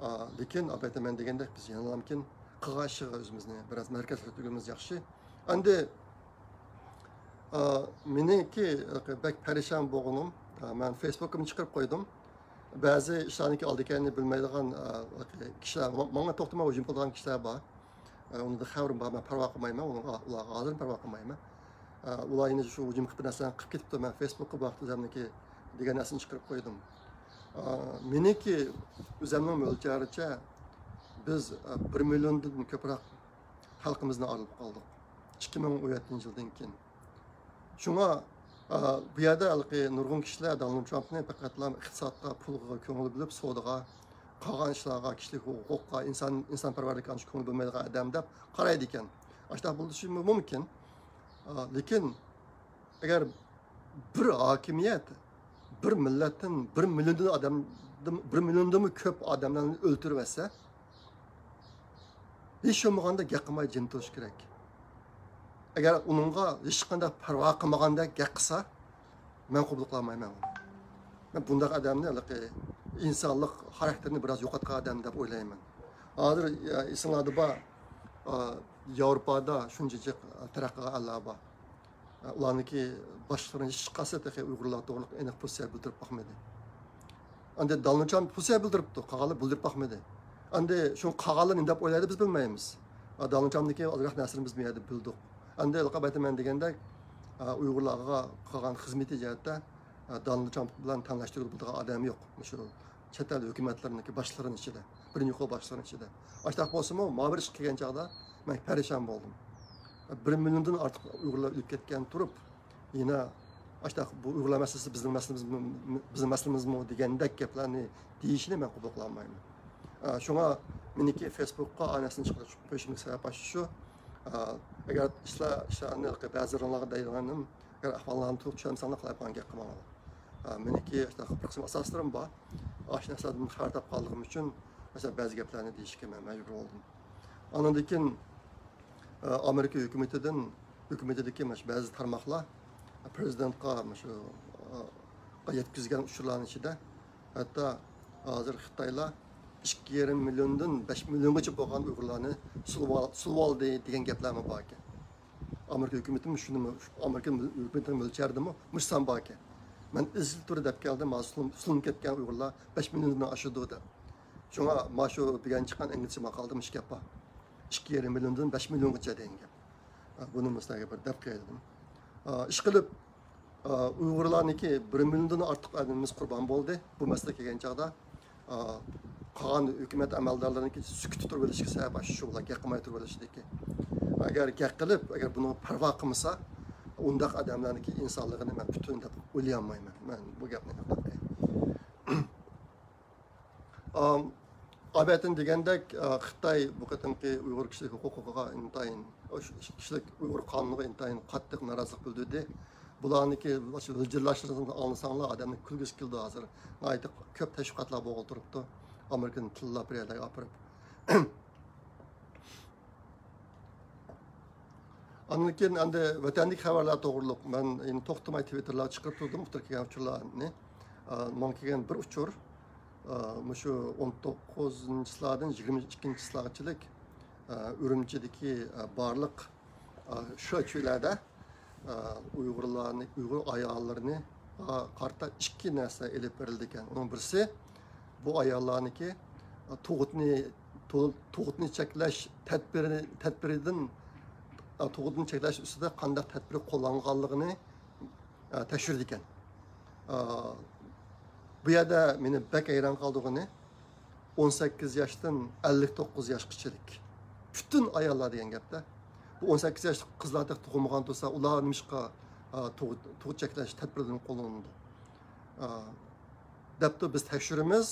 ئا، لېكىن ئەلۋەتتە مەن دېگەندەك بىز يەنىلا مۇمكىن قىلغان ئىشىغا ئۆزىمىزنى بىراز مەركەزلەشتۈرگىنىمىز ياخشى. ئەمدى، ئا، مېنىڭكى بەك پەرىشان بولغىنىم، ئا، مەن فېيسبۇكىمنى چىقىرىپ قويدۇم. بەزى ئىشلارنىڭكى ئالدى كەينىنى بىلمەيدىغان، ئا، كىشىلەر ما-، ماڭا توختىماي ھۇجۇم قىلىدىغان كىشىلەر بار. ئا، ئۇنىڭدىن خەۋىرىم بار، مەن پەرۋا قىلمايمەن، ئۇنىڭغا، ئۇلارغا ھازىرمۇ پەرۋا قىلمايمەن. ئا، ئۇلار يەنە شۇ ھۇجۇم قىلىپ بىر نەرسىلەرنى قىلىپ كېتىپتۇ، مەن فېيسبۇكقا بۇ ھەقتە ئۆزۈمنىڭكى دېگەن نەرسىنى چىقىرىپ قويدۇم. ئا، مېنىڭكى ئۆزۈمنىڭ مۆلچەرىچە بىز، ئا، بىر مىليوندىن كۆپرەك خەلقىمىزنى ئايرىلىپ قالدۇق. ئىككى مىڭ ئون يەتتىنچى يىلدىن كېيىن. شۇڭا، ئا، بۇ يەردە ھېلىقى نۇرغۇن كىشىلەر دونالد ترامپنى پەقەتلا ئىقتىسادقا، پۇلغا كۆڭۈل بۆلۈپ، سودىغا، قالغان ئىشلارغا، كىشىلىك ھوقۇققا، ئىنسان، ئىنسانپەرۋەرلىككە ئانچە كۆڭۈل بۆلمەيدىغان ئادەم دەپ قارايدىكەن. ئاشۇنداق بولۇشى مۇمكىن. ئا، لېكىن ئەگەر بىر ھاكىمىيەت بىر مىللەتتىن بىر مىليوندىن ئادەم، بىر مىليوندىنمۇ كۆپ ئادەملەرنى ئۆلتۈرۈۋەتسە، ھېچ بولمىغاندا گەپ قىلماي جىم تۇرۇش كېرەك. ئەگەر ئۇنىڭغا ھېچقانداق پەرۋا قىلمىغاندەك گەپ قىلسا، مەن قوبۇل قىلالمايمەن ئۇنى. مەن بۇنداق ئادەمنى ھېلىقى ئىنسانلىق خاراكتېرىنى بىراز يوقاتقان ئادەم دەپ ئويلايمەن. ھازىر، ئە، ئېسىڭلاردا بار، ئا، ياۋروپادا شۇنچە جىق تەرەققىي قىلغان ئەللەر بار. ئۇلارنىڭكى باشلىقلىرى ھېچقايسى تېخى ئۇيغۇرلار توغرىلىق ئېنىق پوزىتسىيە بىلدۈرۈپ باقمىدى. ئەمدى دونالد ترامپ پوزىتسىيە بىلدۈرۈپتۇ، قالغانلار بىلدۈرۈپ باقمىدى. ئەمدى شۇ قالغانلار نېمە دەپ ئويلايدۇ، بىز بىلمەيمىز. دونالد ترامپنىڭكى ئازراق نەرسىلىرىمىز بۇ يەردە بىلدۇق. ئەمدى ھېلىقى ئەلۋەتتە مەن دېگەندەك، ئۇيغۇرلارغا قىلغان خىزمىتى جەھەتتە دونالد ترامپ بىلەن تەڭلەشتۈرگىلى بولىدىغان ئادەم يوق. مۇشۇ چەت ئەل ھۆكۈمەتلىرىنىڭكى باشلىقلىرىنىڭ ئىچىدە، بىرىنچى قول باشلىقلىرىنىڭ ئىچىدە. ئاشۇنداق بولسىمۇ، ماۋۇ بىر ئىشقا كەلگەن چاغدا مەن پەرىشان بولدۇم. بىر مىليوندىن ئارتۇق ئۇيغۇرلار ئۆلۈپ كەتكەن تۇرۇپ، يەنە ئاشۇنداق بۇ ئۇيغۇرلار مەسىلىسى بىزنىڭ مەسىلىمىزمۇ، بىزنىڭ مەسىلىمىزمۇ دېگەندەك گەپلەرنى دېيىشىنى مەن قوبۇل قىلالمايمەن. ئا، شۇڭا مېنىڭكى فېيسبۇكقا ئانەسىنى چىقىرىپ قويۇشۇمدىكى سەۋەب ئاشۇ شۇ. ئا، ئەگەر ئىشلار، ئىشلارنى بەزىلىرىڭلارغا دەيدىغىنىم، ئەگەر ئەھۋاللارنى تولۇق چۈشەنمىسەڭلار قالايمىقان گەپ قىلماڭلار. ئا، مېنىڭكى شۇنداق بىر قىسىم ئاساسلىرىم بار. ئاشۇ نەرسىلەردىن خەۋەر تاپقانلىقىم ئۈچۈن، مەسىلەن، بەزى گەپلەرنى دېيىشكە مەن مەجبۇر بولدۇم. ئاندىن كېيىن، ئا، ئامېرىكا ھۆكۈمىتىدىن، ھۆكۈمىتىدىكى مۇشۇ بەزى تارماقلار پرېزىدېنتقا مۇشۇ، ئا، يەتكۈزگەن ئۇچۇرلارنىڭ ئىچىدە ھەتتا ھازىر خىتايلار ئىككى يېرىم مىليوندىن بەش مىليونغىچە بولغان ئۇيغۇرلارنى سولىۋال-، سولىۋالدى دېگەن گەپلەرمۇ بار ئىكەن. ئامېرىكا ھۆكۈمىتىمۇ شۇنىمۇ، ئامېرىكا ھۆكۈمىتىنىڭ مۆلچەردىمۇ مۇشۇ سان بار ئىكەن. مەن ئىزچىل تۈردە دەپ كەلدىم، ھازىر سولىنىپ، سولىنىپ كەتكەن ئۇيغۇرلار بەش مىليوندىن ئاشىدۇ دەپ. شۇڭا ما شۇ بۈگۈن چىققان ئىنگلىزچە ماقالىدا مۇشۇ گەپ بار. ئىككى يېرىم مىليوندىن بەش مىليونغىچە دېگەن گەپ. ئا، بۇنى مۇشۇنداق بىر دەپ قوياي دېدىم. ئا، ئىشقىلىپ، ئا، ئۇيغۇرلارنىڭكى بىر مىليوندىن ئارتۇق ئادىمىمىز قۇربان بولدى. بۇ مەسىلە كەلگەن چاغدا، ئا، قالغان ھۆكۈمەت ئەمەلدارلىرىنىڭكى سۈكۈتتە تۇرۇۋېلىشىغا سەۋەب ئاشۇ شۇ، ئۇلار گەپ قىلماي تۇرۇۋېلىشىدىكى. ئەگەر گەپ قىلىپ، ئەگەر بۇنىڭغا پەرۋا قىلمىسا، ئۇنداق ئادەملەرنىڭكى ئىنسانلىقىنى مەن پۈتۈن دەپ ئويلىيالمايمەن. مەن بۇ گەپنى ئېنىق دەپ قوياي. ئام، ئابەتىن دېگەندەك، ئا، خىتاي بۇ قېتىمقى ئۇيغۇر كىشىلىك ھوقۇقىغا ئىنتايىن، ئۇ كىشىلىك ئۇيغۇر قانۇنىغا ئىنتايىن قاتتىق نارازىلىق بىلدۈردى. بۇلارنىڭكى ۋىجىرلاشلىرىنى ئاڭلىساڭلار، ئادەمنىڭ كۈلگۈسى كېلىدۇ ھازىر. ناھايىتى كۆپ تەشۋىقاتلار بولغىلى تۇرۇپتۇ. ئامېرىكىدىن تىللاپ بىر يەرلەرگە ئاپىرىپ. ئاندىن كېيىن ئەمدى ۋەتەندىكى خەۋەرلەر توغرۇلۇق مەن يەنە توختىماي تىۋىتتېرلارغا چىقىرىپ تۇردۇم ئۇ تەرەپتىكى ئۇچۇرلارنى. ئا، ماڭا كەلگەن بىر ئۇچۇر، ئا، مۇشۇ ئون توققۇزىنچى چىسلاردىن يىگىرمە ئىككىنچى چىسلاغىچىلىك، ئا، ئۈرۈمچىدىكى، ئا، بارلىق، ئا، شۆچۈيلەردە، ئا، ئۇيغۇرلارنى، ئۇيغۇر ئاياللىرىنى، ئا، قارىتا ئىككى نەرسە ئېلىپ بېرىلىدىكەن. ئۇنىڭ بىرسى، بۇ ئاياللارنىڭكى، ئا، تۇغۇتنى، تۇ-، تۇغۇتنى چەكلەش تەدبىرى، تەدبىرىدىن، ئا، تۇغۇتنى چەكلەش ئۈستىدە قانداق تەدبىر قوللانغانلىقىنى، ئا، تەكشۈرىدىكەن. ئا، بۇ يەردە مېنى بەك ھەيران قالدۇرغىنى، ئون سەككىز ياشتىن ئەللىك توققۇز ياشقىچىلىك پۈتۈن ئاياللار دېگەن گەپتە. بۇ ئون سەككىز ياشلىق قىزلار تېخى تۇغۇلمىغان تۇرسا، ئۇلار نېمىشقا، ئا، تۇغۇت، تۇغۇت چەكلەش تەدبىرىدىن قوللىنىدۇ؟ ئا، دەپتۇ، بىز تەكشۈرىمىز،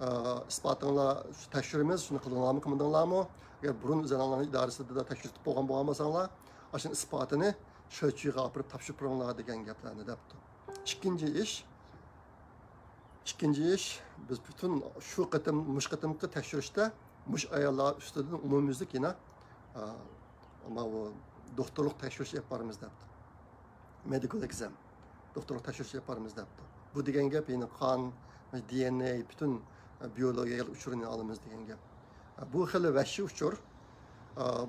ئا، ئىسپاتىڭلار، شۇ تەكشۈرىمىز، شۇنى قىلدىڭلارمۇ، قىلمىدىڭلارمۇ؟ ئەگەر بۇرۇن ئۆزەڭلارنىڭ ئىدارىسىدە تەكشۈرتۈپ بولغان بولغان بولساڭلار، ئاشۇنىڭ ئىسپاتىنى شۆچۈيگە ئاپىرىپ تاپشۇرۇپ بېرىڭلار دېگەن گەپلەرنى دەپتۇ. ئىككىنچى ئىش، ئىككىنچى ئىش، بىز پۈتۈن شۇ قېتىم، مۇشۇ قېتىمقى تەكشۈرۈشتە مۇشۇ ئاياللار ئۈستىدىن ئومۇميۈزلۈك يەنە، ئا، ماۋۇ دوختۇرلۇق تەكشۈرۈش ئېلىپ بارىمىز دەپتۇ. مېدىكال ئېگزام، دوختۇرلۇق تەكشۈرۈش ئېلىپ بارىمىز دەپتۇ. بۇ دېگەن گەپ يەنە قان، دى ئېن ئەي، پۈتۈن بىيولوگىيەلىك ئۇچۇرىنى ئالىمىز دېگەن گەپ. بۇ خېلى ۋەھشىي ئۇچۇر.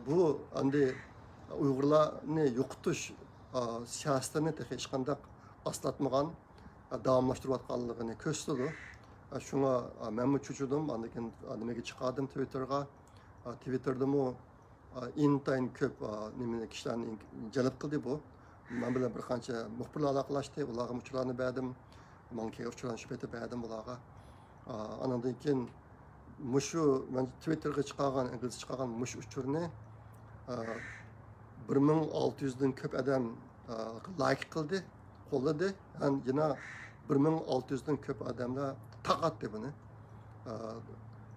بۇ ئەمدى ئۇيغۇرلارنى يوقىتىش سىياسىتىنى تېخى ھېچقانداق ئاستاتمىغان، داۋاملاشتۇرۇۋاتقانلىقىنى كۆرسىتىدۇ. شۇڭا مەنمۇ چۆچۈدۈم. ئاندىن كېيىن نېمىگە چىقاردىم، تىۋىتتېرغا. تىۋىتتېردىمۇ ئا، ئىنتايىن كۆپ، ئا، نېمىنى، كىشىلەرنى جەلپ قىلدى بۇ. مەن بىلەن بىر قانچە مۇخبىرلار ئالاقىلەشتى، ئۇلارغا ئۇچۇرلارنى بەردىم. ماڭا كەلگەن ئۇچۇرلارنى شۇ پېتى بەردىم ئۇلارغا. ئا، ئانىڭدىن كېيىن مۇشۇ مەن تىۋىتتېرغا چىقارغان، ئىنگلىزچە چىقارغان مۇشۇ ئۇچۇرنى، ئا، بىر مىڭ ئالتە يۈزدىن كۆپ ئادەم، ئا، لايك قىلدى، قوللىدى. ھەم يەنە بىر مىڭ ئالتە يۈزدىن كۆپ ئادەملەر تارقاتتى بۇنى. ئا،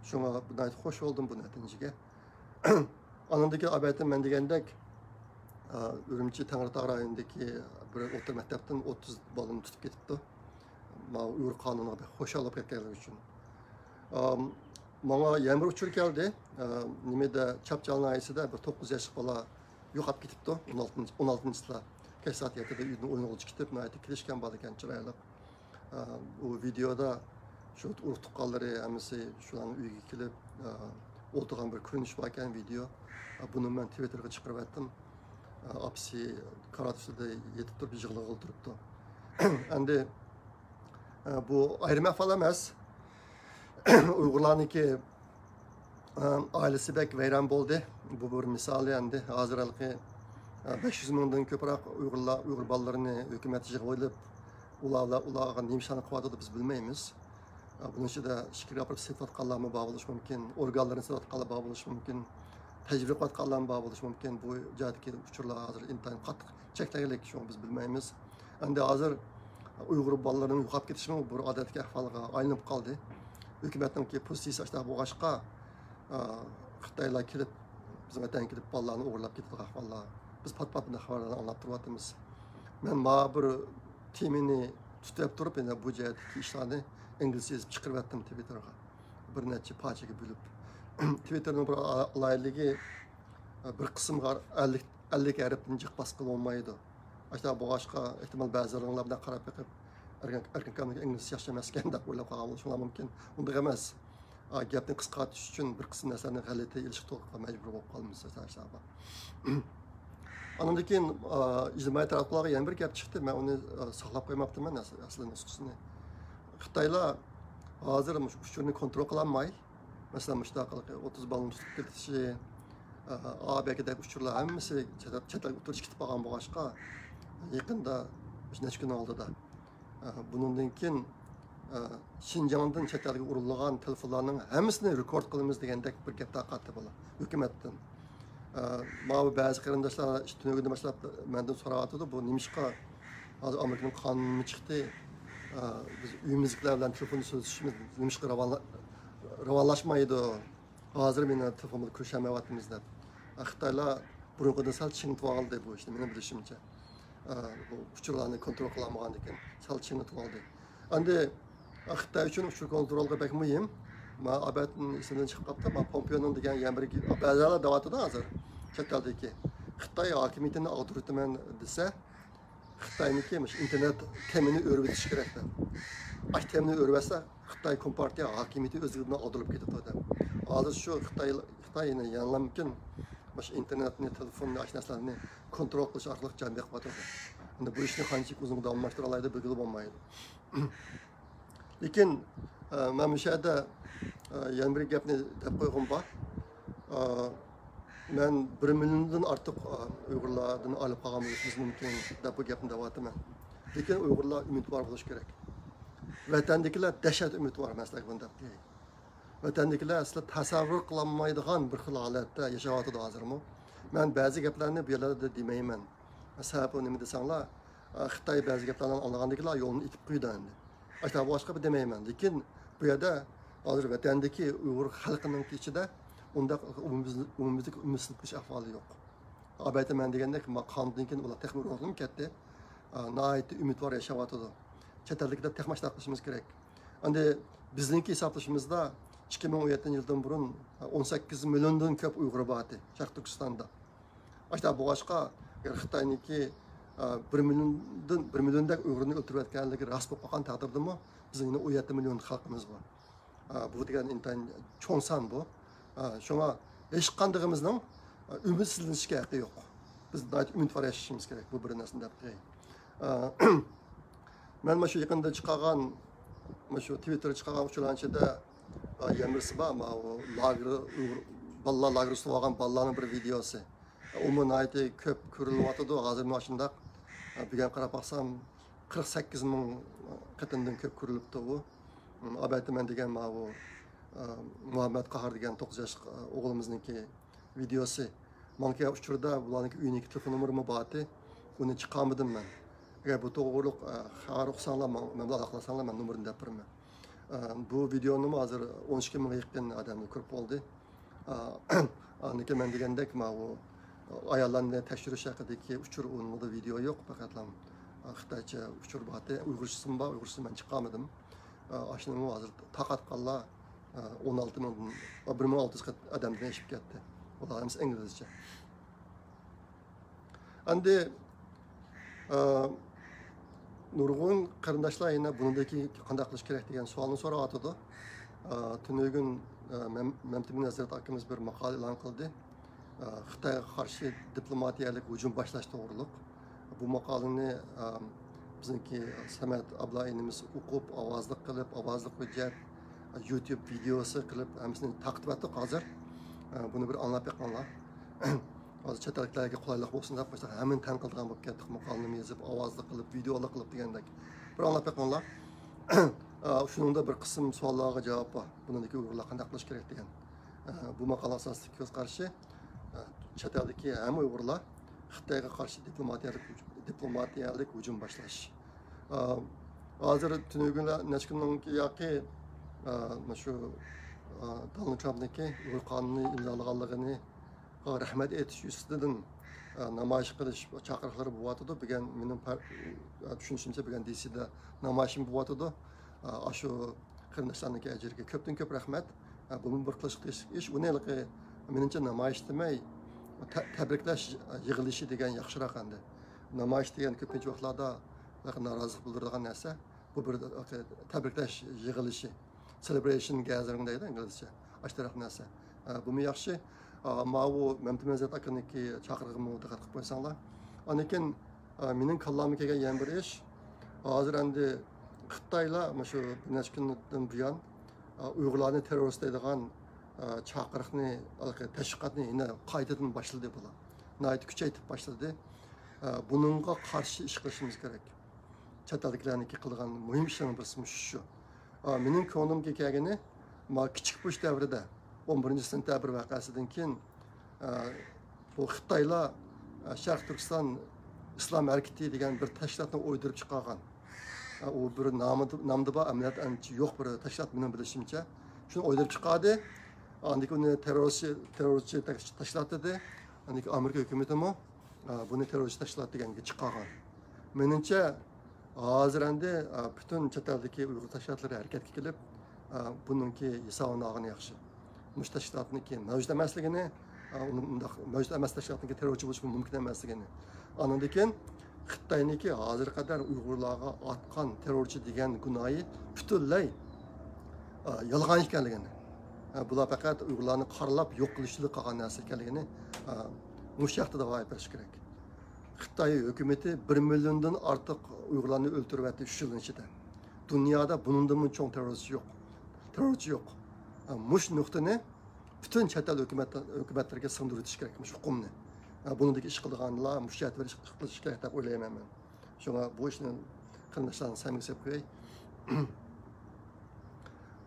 شۇڭا ناھايىتى خوش بولدۇم بۇ نەتىجىگە. ئانىڭدىن كېيىن ئابەتتە مەن دېگەندەك، ئا، ئۈرۈمچى تەڭرىتاغ رايونىدىكى بىر ئوتتۇرا مەكتەپتىن ئوتتۇز بالىنى تۇتۇپ كېتىپتۇ. ماۋۇ ئۇيغۇر قانۇنىغا بەك خۇشال بولۇپ كەتكەنلىكى ئۈچۈن. ئا، ماڭا يەنە بىر ئۇچۇر كەلدى. ئا، نېمىدە، چاپچال ناھىيەسىدە بىر توققۇز ياشلىق بالا يوقاپ كېتىپتۇ. ئون ئالتىنچى، ئون ئالتىنچى چىسلا كەچ سائەت يەتتىدە ئۆيدىن ئوينىغىلى چىقىپ، ناھايىتى كېلىشكەن بالا ئىكەن، چىرايلىق. ئە، ئۇ ۋىدېئودا شۇ ئۇرۇق تۇغقانلىرى ھەممىسى شۇلارنىڭ ئۆيىگە كېلىپ، ئە، ئولتۇرغان بىر كۆرۈنۈش باركەن، ۋىدېئو. ئە، بۇنى مەن تىۋىتتېرغا چىقىرىۋەتتىم. ئە، ئاپىسى كارات ئۈستىدە يېتىپ تۇرۇپ يىغلىغىلى تۇرۇپتۇ. ئەمدى، ئە، بۇ ئايرىم ئەھۋال ئەمەس. ئۇيغۇرلارنىڭكى ئائىلىسى بەك ۋەيران بولدى. بۇ بىر مىسالى ئەمدى. ھازىر ھېلىقى بەش يۈز مىڭدىن كۆپرەك ئۇيغۇرلار، ئۇيغۇر بالىلىرىنى ھۆكۈمەت يىغىۋېلىپ، ئۇلار، ئۇلارغا نېمە ئىشلارنى قىلىۋاتىدۇ، بىز بىلمەيمىز. بۇنىڭ ئىچىدە ئىچكىرىگە ئاپىرىپ سېتىۋاتقانلارمۇ بار بولۇشى مۇمكىن، ئورگانلىرىنى سېتىۋاتقانلار بار بولۇشى مۇمكىن، تەجرىبە قىلىۋاتقانلارمۇ بار بولۇشى مۇمكىن. بۇ جەھەتتىكى ئۇچۇرلار ھازىر ئىنتايىن قاتتىق چەكلىگەنلىك، شۇڭا بىز بىلمەيمىز. ئەمدى ھازىر ئۇيغۇر بالىلىرىنىڭ يوقاپ كېتىشىمۇ بىر ئادەتتىكى ئەھۋالغا ئايلىنىپ قالدى. ھۆكۈمەتنىڭكى پوزىتسىيىسى ئاشۇنداق بولغاچقا، ئا، خىتايلار كېلىپ، بىزنىڭ ۋەتەنگە كېلىپ، بالىلارنى ئوغرىلاپ كېتىدىغان ئەھۋاللار. بىز پات-پات بۇنداق خەۋەرلەرنى ئاڭلاپ تۇرۇۋاتىمىز. مەن مانا بىر تېمىنى تۇتۇپ تۇرۇپ، يەنە بۇ جەھەتتىكى ئىشلارنى ئىنگلىزچە يېزىپ چىقىرىۋەتتىم تىۋىتتېرغا. بىر نەچچە پارچىگە بۆلۈپ. تىۋىتتېرنىڭ بىر ئالاھىدىلىكى، بىر قىسىمغا ئەللىك، ئەللىك ھەرپتىن جىق باسقىلى بولمايدۇ. ئاشۇنداق بولغاچقا، ئېھتىمال بەزىلىرىڭلار بۇنداق قاراپ بېقىپ، ئەركىن، ئەركىن كامىلنىڭ ئىنگلىزچە ياخشى ئەمەسكەن دەپ ئويلاپ قالغان بولۇشۇڭلار مۇمكىن. ئۇنداق ئەمەس. ئا، گەپنى قىسقارتىش ئۈچۈن بىر قىسىم نەرسىلەرنى غەلىتە ئېلىشقا توغرا مەجبۇر بولۇپ قالىمىز، ئەسەرلەر بار. ئاندىن كېيىن، ئا، ئىجتىمائىي تاراتقۇلارغا يەنە بىر گەپ چىقتى. مەن ئۇنى، ئا، ساقلاپ قويماپتىمەن، ئەس-، ئەسلى نۇسخىسىنى. خىتايلار ھازىر مۇشۇ ئۇچۇرنى كونترول قىلالماي، مەسىلەن، مۇشۇنداق ئوتتۇز بالىنىڭ تۇتۇلۇپ كېتىشى، ئا، بەگدەك ئۇچۇرلار ھەممىسى چەت، چەت ئەلگە ئۇچۇرۇش كېتىپ قالغان بولغاچقا، يېقىندا مۇشۇ نەچچە كۈننىڭ ئالدىدا، ئا، بۇنىڭدىن كېيىن، ئا، شىنجاڭدىن چەت ئەلگە ئۇرۇلغان تېلېفونلارنىڭ ھەممىسىنى رېكورد قىلىمىز دېگەندەك بىر گەپ تارقاتتى بۇلار ھۆكۈمەتتىن. ئا، ماۋۇ بەزى قېرىنداشلار تۈنۈگۈندىن باشلاپ مەندىن سوراۋاتىدۇ، بۇ نېمىشقا ھازىر ئامېرىكىنىڭ قانۇنى چىقتى، ئا، بىز ئۆيىمىزدىكىلەر بىلەن تېلېفوندا سۆزلىشىشىمىز نېمىشقا راۋانلا-، راۋانلاشمايدۇ؟ ھازىر مېنىڭ تېلېفون بىلەن كۆرۈشەلمەيۋاتىمىز دەپ. خىتايلار بۇرۇنقىدىن سەل چىڭىتىۋالدى بۇ ئىشنى، مېنىڭ بىلىشىمچە. ئە، بۇ ئۇچۇرلارنى كونترول قىلالمىغاندىكىن سەل چىڭىتىۋالدى. ئەمدى، ئە، خىتاي ئۈچۈن ئۇچۇر كونترولى بەك مۇھىم. ما ئابەتتىن ئېسىمدىن چىقىپ قاپتۇ. ما پومپېونىڭ دېگەن يەنە بىر، بەزىلەر دەۋاتىدۇ ھازىر چەت ئەلدىكى. خىتاي ھاكىمىيىتىنى ئاغدۇرۇۋېتىمەن دېسە، خىتاينىڭكى مۇشۇ ئىنتېرنېت تېمىنى ئۆرۈۋېتىش كېرەك دەپ. ئاش تېمىنى ئۆرۈۋەتسە، خىتاي كومپارتىيە ھاكىمىيىتى ئۆزلۈكىدىن ئاغدۇرۇلۇپ كېتىدۇ دەپ. ھازىر شۇ خىتاي، خىتاي يەنە يەنىلامكىن مۇشۇ ئىنتېرنېتنى، تېلېفوننى، ئاشۇ نەرسىلەرنى كونترول قىلىش ئارقىلىق جان بېقىۋاتىدۇ. ئەمدى بۇ ئىشنى قانچىلىك ئۇزۇنغا داۋاملاشتۇرالايدۇ، بىلگىلى بولمايدۇ. لېكىن، ئە، مەن مۇشۇ يەردە، ئە، يەنە بىر گەپنى دەپ قويغۇم بار. ئە، مەن بىر مىليوندىن ئارتۇق، ئە، ئۇيغۇرلاردىن ئايرىلىپ قالغان بولۇشىمىز مۇمكىن دەپ بۇ گەپنى دەۋاتىمەن. لېكىن ئۇيغۇرلار ئۈمىدۋار بولۇشى كېرەك. ۋەتەندىكىلەر دەھشەت ئۈمىدۋار، مەن سىلەرگە بۇنى دەپ قوياي. ۋەتەندىكىلەر ئەسلى تەسەۋۋۇر قىلالمايدىغان بىر خىل ھالەتتە ياشاۋاتىدۇ ھازىرمۇ. مەن بەزى گەپلەرنى بۇ يەرلەردە دېمەيمەن. سەۋەبى نېمە دېسەڭلار، خىتاي بەزى گەپلەرنى ئاڭلىغاندىكىلا يولىنى ئېتىپ قويىدۇ ئەمدى. ئاشۇنداق بولغاچقا بۇ دېمەيمەن. لېكىن بۇ يەردە ھازىر ۋەتەندىكى ئۇيغۇر خەلقىنىڭكى ئىچىدە ئۇنداق ئومۇميۈز-، ئومۇميۈزلۈك ئۈمىدسىزلىك قىلىش ئەھۋالى يوق. ئەلۋەتتە، مەن دېگەندەك، ما-، قانۇندىن كېيىن ئۇلار تېخىمۇ روھلىنىپ كەتتى. ئا، ناھايىتى ئۈمىدۋار ياشاۋاتىدۇ. چەت ئەلدىكىلەر تېخىمۇ ئاشۇنداق قىلىشىمىز كېرەك. ئەمدى بىزنىڭكى ھېسابلىشىمىزدا ئىككى مىڭ ئون يەتتىنچى يىلدىن بۇرۇن، ئا، ئون سەككىز مىليوندىن كۆپ ئۇيغۇر بار ئىدى شەرقىي تۈركىستاندا. ئاشۇنداق بولغاچقا، ئەگەر خىتاينىڭكى، ئا، بىر مىليوندىن، بىر مىليوندەك ئۇيغۇرنى ئۆلتۈرۈۋەتكەنلىكى راست بولۇپ قالغان تەقدىردىمۇ، بىزنىڭ يەنە ئون يەتتە مىليون خەلقىمىز بار. ئا، بۇ دېگەن ئىنتايىن چوڭ سان بۇ. ئا، شۇڭا ھېچقاندىقىمىزنىڭ، ئا، ئۈمىدسىزلىنىشكە ھەققى يوق. بىز ناھايىتى ئۈمىدۋار ياشىشىمىز كېرەك، بۇ بىر نەرسىنى دەپ قوياي. ئا، مەن مانا شۇ يېقىندا چىقارغان، مانا شۇ تىۋىتتېردا چىقارغان ئۇچۇرلارنىڭ ئىچىدە، ئا، يەنە بىرسى بار، ماۋۇ لاگېر، ئۇيغۇر بالىلار لاگېرى تۇتۇۋالغان بالىلارنىڭ بىر ۋىدېئوسى. ئۇمۇ ناھايىتى كۆپ كۆرۈلۈۋاتىدۇ. ھازىر مانا شۇنداق، ئا، بۈگۈن قاراپ باقسام، قىرىق سەككىز مىڭ قېتىمدىن كۆپ كۆرۈلۈپتۇ ئۇ. ئەلۋەتتە، مەن دېگەن ماۋۇ، ئا، مۇھەممەد قاھار دېگەن توققۇز ياشلىق، ئا، ئوغلىمىزنىڭكى ۋىدېئوسى. ماڭا كەلگەن ئۇچۇردا بۇلارنىڭكى ئۆيىنىڭكى تېلېفون نومۇرىمۇ بار ئىدى. ئۇنى چىقارمىدىم مەن. ئەگەر بۇ توغرۇلۇق، ئا، خەۋەر ئۇقساڭلار، ماڭ-، مەن بىلەن ئالاقىلەشسەڭلار، مەن نومۇرىنى دەپ بېرىمەن. ئا، بۇ ۋىدېئونىمۇ ھازىر ئون ئىككى مىڭغا يېقىن ئادەملەر كۆرۈپ بولدى. ئا، ئاندىن كېيىن مەن دېگەندەك، ماۋۇ ئاياللارنى تەكشۈرۈش ھەققىدىكى ئۇچۇر، ئۇنىڭدا ۋىدېئو يوق، پەقەتلا، ئا، خىتايچە ئۇچۇر بار ئىدى، ئۇيغۇرچىسىمۇ بار، ئۇيغۇرچىسىنى مەن چىقارمىدىم. ئا، ئاشۇنىمۇ ھازىر تارقاتقانلار، ئا، ئون ئالتە مىڭدىن، ئا، بىر مىڭ ئالتە يۈز قەت-، ئادەمدىن ئېشىپ كەتتى. ئۇلار ھەممىسى ئىنگلىزچە. ئەمدى، ئا، نۇرغۇن قېرىنداشلار يەنە بۇنىڭدىن كېيىن قانداق قىلىش كېرەك دېگەن سوئالنى سوراۋاتىدۇ. ئا، تۈنۈگۈن، ئا، مەم-، مەمتىمىن ھەزرەت ئاكىمىز بىر ماقالە ئېلان قىلدى. ئا، خىتايغا قارشى دىپلوماتىيەلىك ھۇجۇم باشلاش توغرۇلۇق. بۇ ماقالىنى، ئا، بىزنىڭكى سەمەت ئابلا ئىنىمىز ئوقۇپ، ئاۋازلىق قىلىپ، ئاۋازلىق ھۆججەت، يۇتيۇب ۋىدېئوسى قىلىپ، ھەممىسىنى تارقىتىۋەتتۇق ھازىر. ئا، بۇنى بىر ئاڭلاپ بېقىڭلار. ھازىر چەت ئەللىكلەرگە قولايلىق بولسۇن دەپ، مۇشۇنداق ھەممىنى تەنقىدلىغان بولۇپ كەتتۇق. ماقالىنىمۇ يېزىپ، ئاۋازلىق قىلىپ، ۋىدېئولار قىلىپ دېگەندەك. بىر ئاڭلاپ بېقىڭلار. ئا، شۇنىڭدا بىر قىسىم سوئاللارغا جاۋاب بار. بۇنىڭدىكى ئۇيغۇرلار قانداق قىلىش كېرەك دېگەن. ئا، بۇ ماقالە ئاساسىدىكى كۆز قارىشى، ئا، چەت ئەلدىكى ھەممە ئۇيغۇرلار خىتايغا قارشى دىپلوماتىيەلىك، دىپلوماتىيەلىك ھۇجۇم باشلاش. ئا، ھازىر تۈنۈگۈنلا نەچچە كۈننىڭ ياقى، ئا، مۇشۇ، ئا، دونالد ترامپنىڭكى ئۇيغۇر قانۇنىنى ئىمزالىغانلىقىنى رەھمەت ئېيتىش يۈزىسىدىن، ئە، نامايىش قىلىش چاقىرىقلىرى بولۇۋاتىدۇ. بۈگۈن مېنىڭ پەر-، ئە، چۈشىنىشىمچە، بۈگۈن دى سىدا نامايىشىم بولۇۋاتىدۇ. ئە، ئاشۇ قېرىنداشلارنىڭكى ئەجرىگە كۆپتىن كۆپ رەھمەت. ئە، بۇمۇ بىر قىلىشقا تېگىشلىك ئىش. ئۇنى ھېلىقى، مېنىڭچە، نامايىش دېمەي، تە-، تەبرىكلەش يىغىلىشى دېگەن ياخشىراق ئەمدى. نامايىش دېگەن كۆپىنچە ۋاقىتلاردا نارازىلىق بىلدۈرىدىغان نەرسە. بۇ بىر تەبرىكلەش يىغىلىشى، سېلېبرېيشن گەزىرىڭ دەيدۇ ئىنگلىزچە. ئاشۇنداق نەرسە. ئە، بۇمۇ ياخشى. ئە، ماۋۇ مەمتىمىن ھەزرەت ئاكىنىڭكى چاقىرىقىمۇ دىققەت قىلىپ قويساڭلار. ئاندىن كېيىن، ئە، مېنىڭ كاللامغا كەلگەن يەنە بىر ئىش. ھازىر ئەمدى خىتايلار مۇشۇ بىر نەچچە كۈندىن بۇيان، ئە، ئۇيغۇرلارنى تېررورىست دەيدىغان، ئە، چاقىرىقنى، تەشۋىقاتنى يەنە قايتىدىن باشلىدى بۇلار. ناھايىتى كۈچەيتىپ باشلىدى. ئە، بۇنىڭغا قارشى ئىش قىلىشىمىز كېرەك. چەت ئەلدىكىلەرنىڭكى قىلغان مۇھىم ئىشلىرىنىڭ بىرسى مۇشۇ. ئا، مېنىڭ كۆڭلۈمگە كەلگىنى، ما كىچىك بۇش دەۋرىدە، ئون بىرىنچى سېنتەبىر ۋەقەسىدىن كېيىن، ئا، بۇ خىتايلار، ئا، شەرقىي تۈركىستان ئىسلام ھەرىكىتى دېگەن بىر تەشكىلاتنى ئويدۇرۇپ چىقارغان. ئا، ئۇ بىر نامى، نامدا بار، ئەمەلىيەتتە ئانچە يوق بىر تەشكىلات مېنىڭ بىلىشىمچە. شۇنى ئويدۇرۇپ چىقاردى. ئاندىن كېيىن ئۇنى تېررورچى، تېررورچى تەش-، تەشكىلات دېدى. ئاندىن كېيىن ئامېرىكا ھۆكۈمىتىمۇ، ئا، بۇنى تېررورچى تەشكىلات دېگەنگە چىقارغان. مېنىڭچە، ھازىر ئەمدى، ئا، پۈتۈن چەت ئەلدىكى ئۇيغۇر تەشكىلاتلىرى ھەرىكەتكە كېلىپ، ئا، بۇنىڭكى ھېسابىنى ئالغىنى ياخشى. مۇشۇ تەشكىلاتنىڭكى مەۋجۇت ئەمەسلىكىنى، ئا، ئۇنى مۇنداق مەۋجۇت ئەمەس تەشكىلاتنىڭكى تېررورچى بولۇشى مۇمكىن ئەمەسلىكىنى. ئاندىن كېيىن خىتاينىڭكى ھازىرغا قەدەر ئۇيغۇرلارغا ئاتقان تېررورچى دېگەن گۇناھى پۈتۈنلەي، ئا، يالغان ئىكەنلىكىنى. ئا، بۇلار پەقەت ئۇيغۇرلارنى قارىلاپ يوق قىلىشلا قالغان نەرسە ئىكەنلىكىنى، ئا، مۇشۇ ھەقتە داۋا بېرىش كېرەك. خىتاي ھۆكۈمىتى بىر مىليوندىن ئارتۇق ئۇيغۇرلارنى ئۆلتۈرۈۋەتتى ئۈچ يىلنىڭ ئىچىدە. دۇنيادا بۇنىڭدىنمۇ چوڭ تېررورچى يوق. تېررورچى يوق. ئا، مۇشۇ نۇقتىنى پۈتۈن چەت ئەل ھۆكۈمەت، ھۆكۈمەتلىرىگە سىڭدۈرۈۋېتىش كېرەك، مۇشۇ ئۇقۇمنى. ئا، بۇنىڭدىكى ئىش قىلىدىغانلار مۇشۇ جەھەتتە بىر ئىش قىلىش كېرەك دەپ ئويلايمەن مەن. شۇڭا بۇ ئىشنى قېرىنداشلارنىڭ سەمىگە سېلىپ قوياي.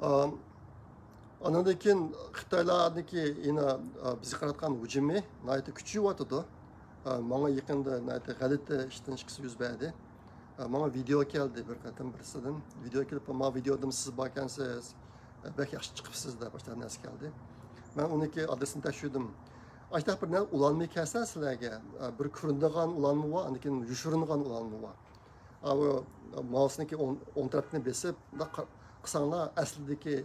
ئا، ئانىڭدىن كېيىن خىتايلارنىڭكى يەنە، ئا، بىزگە قاراتقان ھۇجۇمى ناھايىتى كۈچىيىۋاتىدۇ. ئا، ماڭا يېقىندا ناھايىتى غەلىتە ئىشتىن ئىككىسى يۈز بەردى. ئا، ماڭا ۋىدېو كەلدى بىر قېتىم بىرسىدىن. ۋىدېو كېلىپ، «ماۋۇ ۋىدېودىمۇ سىز باركەنسىز، ئا، بەك ياخشى چىقىپسىز» دەپ ئاشۇنداق نەرسە كەلدى. مەن ئۇنىڭكى ئادرېسىنى تەكشۈردۈم. ئاشۇنداق بىر نەرسە ئۇلانما كەلسە سىلەرگە، ئا، بىر كۆرۈنىدىغان ئۇلانما بار، ئاندىن كېيىن يوشۇرۇنغان ئۇلانما بار. ئاۋۇ ماۋسنىڭكى ئوڭ، ئوڭ تەرەپنى بېسىپ، مۇنداق قا-، قىلساڭلار، ئەسلىدىكى،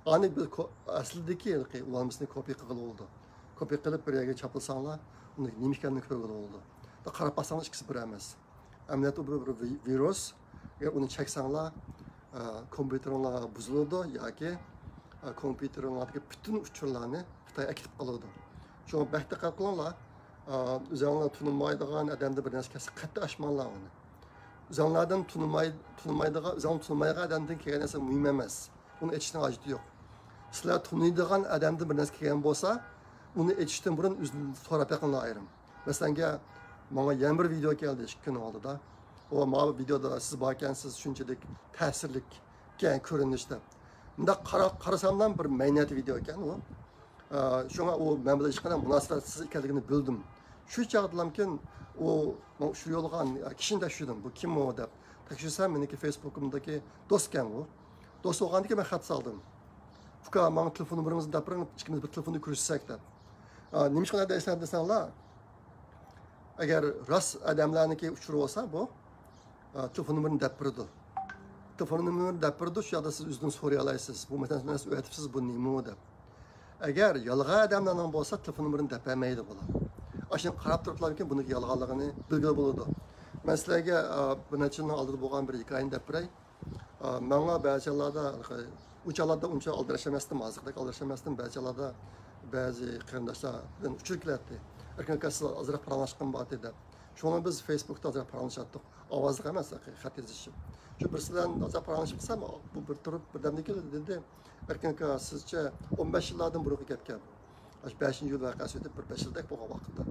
ئانى بىز كو-، ئەسلىدىكى ھېلىقى ئۇلانمىسىنى كوپىي قىلغىلى بولىدۇ. كوپىي قىلىپ، بىر يەرگە چاپلىساڭلار، ئۇنىڭ نېمە ئىكەنلىكىنى كۆرگىلى بولىدۇ. قاراپ باقساڭلار، ئىككىسى بىر ئەمەس. ئەمەلىيەتتە ئۇ بىر، بىر ۋىرۇس. ئەگەر ئۇنى چەكسەڭلار، ئە، كومپيۇتېرىڭلار بۇزۇلىدۇ ياكى، ئە، كومپيۇتېرىڭلاردىكى پۈتۈن ئۇچۇرلارنى خىتاي ئەكېتىپ قالىدۇ. شۇڭا بەك دىققەت قىلىڭلار. ئە، ئۆزۈڭلار تونۇمايدىغان ئادەمدىن بىر نەرسە كەلسە، قەتئىي ئاچماڭلار ئۇنى. ئۆزۈڭلاردىن تونۇماي-، تونۇمايدىغان، ئۆزۈڭلار تونۇمايدىغان ئادەمدىن كەلگەن نەرسە مۇھىم ئەمەس. ئۇنى ئېچىشنىڭ ھاجىتى يوق. سىلەر تونۇيدىغان ئادەمدىن بىر نەرسە كەلگەن بولسا، ئۇنى ئېچىشتىن بۇرۇن ئۆزىدىن سوراپ بېقىڭلار ئايرىم. مەسىلەنگە، ماڭا يەنە بىر ۋىدېو كەلدى ئىككى كۈن ئالدىدا. ئۇ، «ماۋۇ ۋىدېودا سىز باركەنسىز، شۇنچىلىك تەسىرلىك ئىكەن كۆرۈنۈش» دەپ. مۇنداق قارا-، قارىساملا بىر مەينەت ۋىدېو ئىكەن ئۇ. ئە، شۇڭا ئۇ مەن بىلەن ھېچقانداق مۇناسىۋەتسىز ئىكەنلىكىنى بىلدىم. شۇ چاغدىلامكىن ئۇ ماڭا ئۇچۇر يوللىغان كىشىنى تەكشۈردۈم. «بۇ كىم ئۇ؟» دەپ. تەكشۈرسەم، مېنىڭكى فېيسبۇكۇمدىكى دوستكەن ئۇ. دوست بولغاندىكىن مەن خەت سالدىم. «ئۇكا، ماڭا تېلېفون نومۇرىڭىزنى دەپ بېرىڭ، ئىككىمىز بىر تېلېفوندا كۆرۈشسەك» دەپ. ئا، نېمىشقا دەيسەن دېسەڭلار، ئەگەر راست ئادەملەرنىڭكى ئۇچۇرى بولسا، بۇ، ئا، تېلېفون نومۇرىنى دەپ بېرىدۇ. تېلېفون نومۇرىنى دەپ بېرىدۇ، شۇ يەردە سىز ئۆزىدىن سورايالايسىز، «بۇ مەسىلەنى ئۆتۈپسىز، بۇ نېمە ئۇ؟» دەپ. ئەگەر يالغان ئادەملەرنىڭ بولسا، تېلېفون نومۇرىنى دەپ بەرمەيدۇ بۇلار. ئاشۇنى قاراپ تۇرۇپلا بۇنىڭ يالغانلىقىنى بىلگىلى بولىدۇ. مەن سىلەرگە، ئا، بىر نەچچە يىلنىڭ ئالدىدا بولغان بىر ھېكايىنى دەپ بېرەي. ئا، ماڭا بەزى چاغلاردا، ئۇ چاغلاردا ئۇنچە ئالدىراش ئەمەستىم، ھازىردەك ئالدىراش ئەمەستىم. بەزى چاغلاردا بەزى قېرىنداشلار بىلەن ئۇچۇر كېلەتتى. «ئەركىن ئاكا، سىز ئازراق پاراڭلاشقىن بارتى» دەپ. شۇڭا بىز فېيسبۇكتا ئازراق پاراڭلىشاتتۇق. ئاۋازلىق ئەمەس، خەت يېزىشىم. شۇ بىرسى بىلەن ئازراق پاراڭلىشىپ قىلسام، بۇ بىر تۇرۇپ، بىردەمدىن كېيىن دېدى، «ئەركىن ئاكا، سىزچە»، ئون بەش يىللاردىن بۇرۇنقى گەپكەن بۇ. ئاشۇ بەشىنچى ئىيۇل ۋەقەسى ئۆتۈپ بىر بەش يىلدەك بولغان ۋاقىتتا.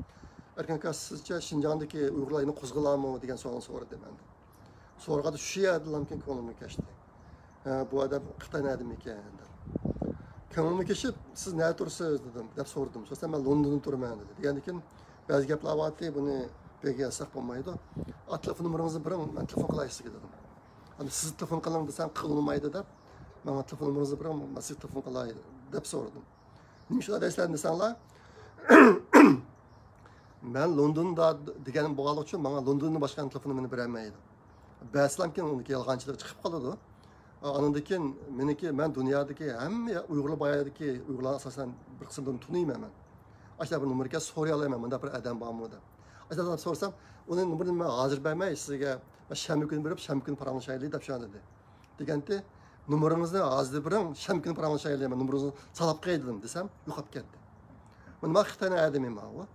«ئەركىن ئاكا، سىزچە شىنجاڭدىكى ئۇيغۇرلار يەنە قوزغىلارمۇ؟» دېگەن سوئالنى سورىدى مەندىن. سورىغاندا شۇ يەردىلا كۆڭلۈمگە كەچتى. «ھە، بۇ ئادەم خىتاي ئادىمى ئىكەن» دەپ. كۆڭلۈمگە كېچىپ، «سىز نەدە تۇرىسىز؟» دېدىم، دەپ سورىدىم. سورىسام، «مەن لوندوندا تۇرىمەن» دېدى. دېگەندىن كېيىن، بەزى گەپلەر بارتى، بۇنى بىرگە يازساق بولمايدۇ. «ئا، تېلېفون نومۇرىڭىزنى بېرىڭ، مەن تېلېفون قىلاي سىزگە» دېدىم. «ئەمدى سىز تېلېفون قىلىڭ دېسەم، قىلىنمايدۇ» دەپ، «ماڭا تېلېفون نومۇرىڭىزنى بېرىڭ، مەن سىزگە تېلېفون قىلاي» دەپ سورىدىم. «نېمىشقا دەيسىلەر؟» دېسەڭلار، «مەن لوندوندا» دېگەن بولغانلىقى ئۈچۈن ماڭا لوندوندىن باشقا تېلېفون نومۇرىنى بېرەلمەيدۇ. بەرسىلەمكىن ئۇنىڭدىكى يالغانچىلىقى چىقىپ قالىدۇ. ئانىڭدىن كېيىن مېنىڭكى، مەن دۇنيادىكى ھەممە ئۇيغۇرلار، بۇ يەردىكى ئۇيغۇرلارنى ئاساسەن بىر قىسىمدىن تونۇيمەن مەن. ئاشۇنداق بىر نومۇركەن سورىيالايمەن، مۇنداق بىر ئادەم بارمۇ دەپ. ئاشۇنداق سورىسام، ئۇنىڭ نومۇرىنى مەن ھازىر بەرمەي سىزگە، مەن شەنبە كۈنى بېرىپ، شەنبە كۈنى پاراڭلىشايلى دەپ شۇنداق دېدى. دېگەنتى، «نومۇرىڭىزنى ھازىر بېرىڭ، شەنبە كۈنى پاراڭلىشايلى، مەن نومۇرىڭىزنى ساقلاپ قوياي» دېدىم دېسەم، يوقاپ كەتتى. مانا خىتاينىڭ ئادىمى ماۋۇ.